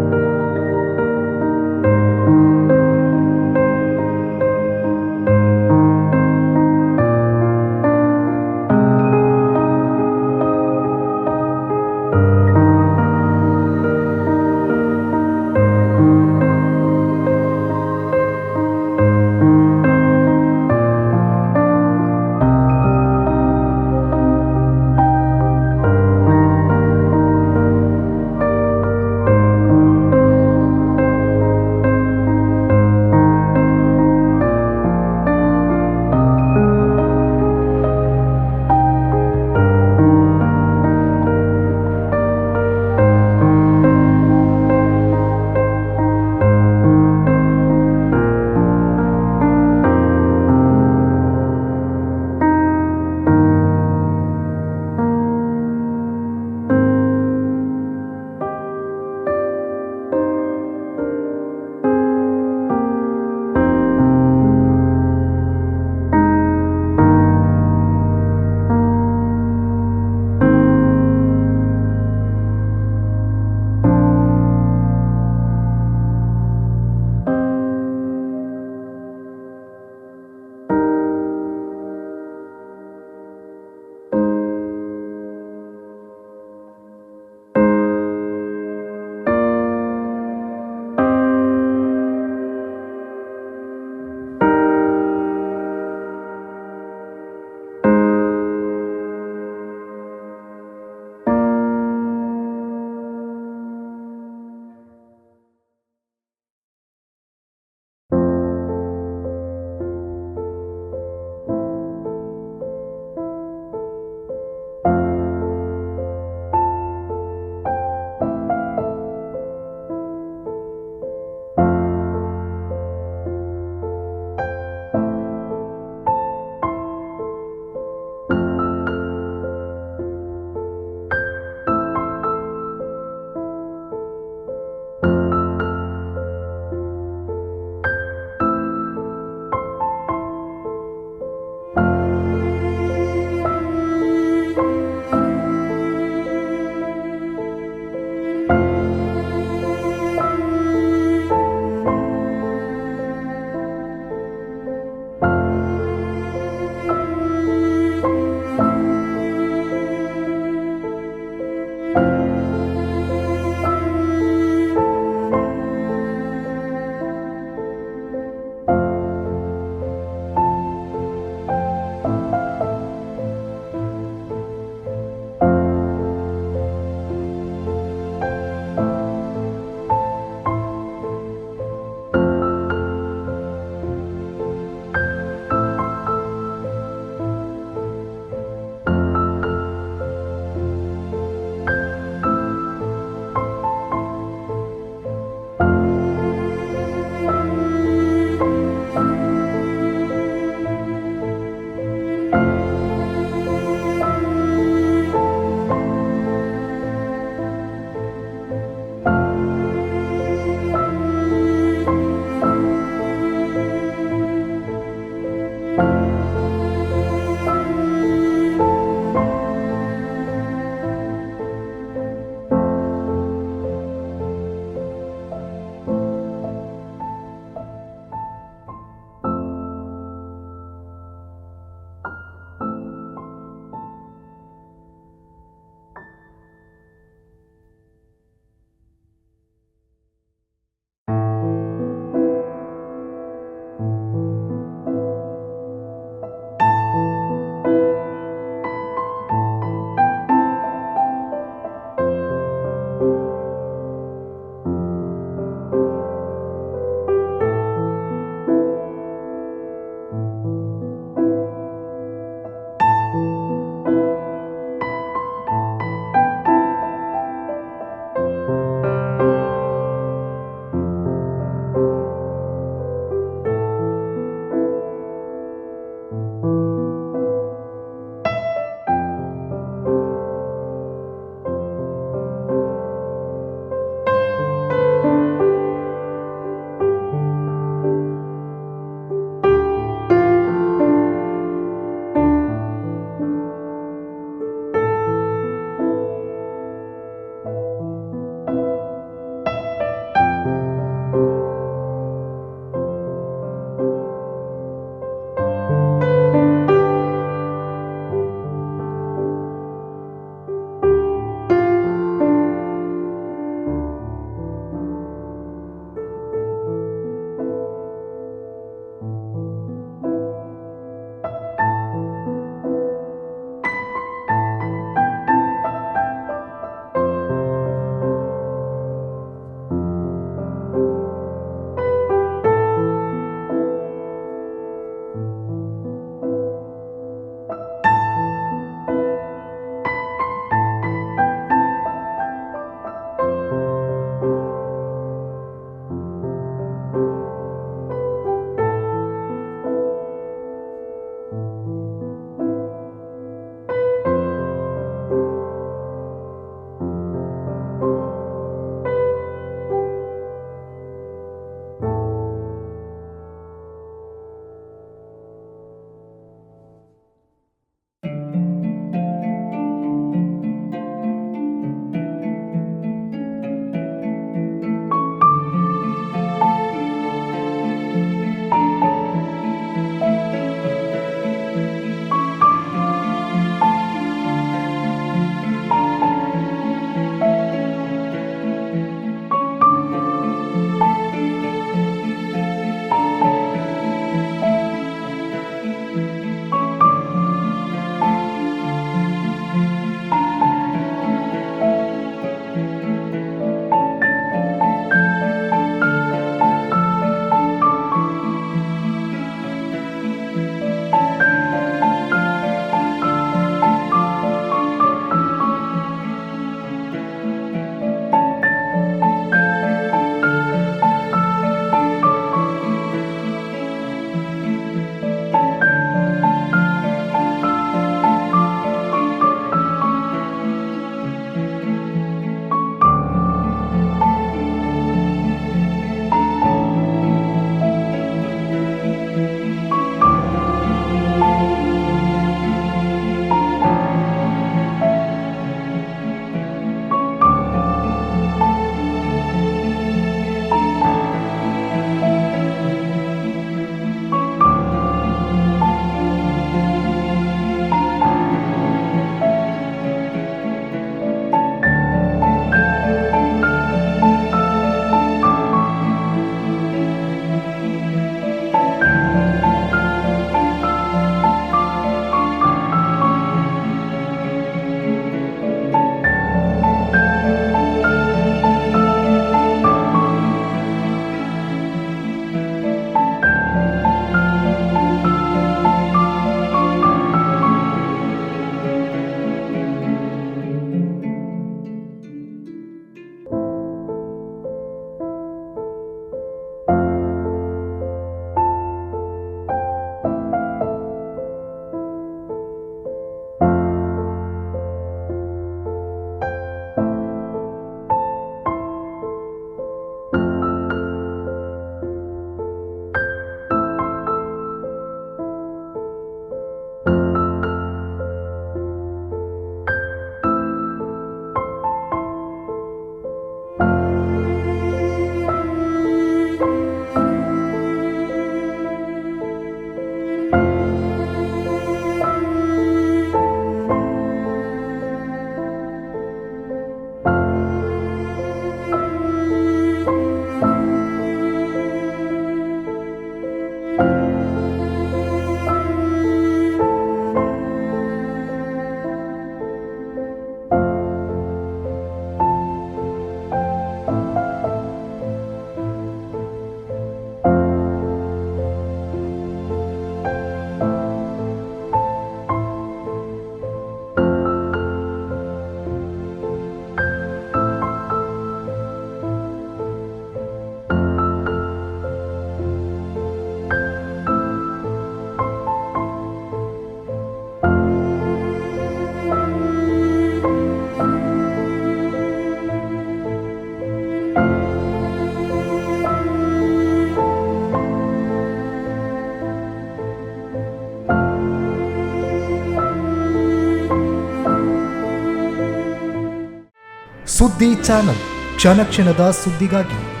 ಸುದ್ದಿ ಚಾನಲ್, ಕ್ಷಣ ಕ್ಷಣದ ಸುದ್ದಿಗಾಗಿ.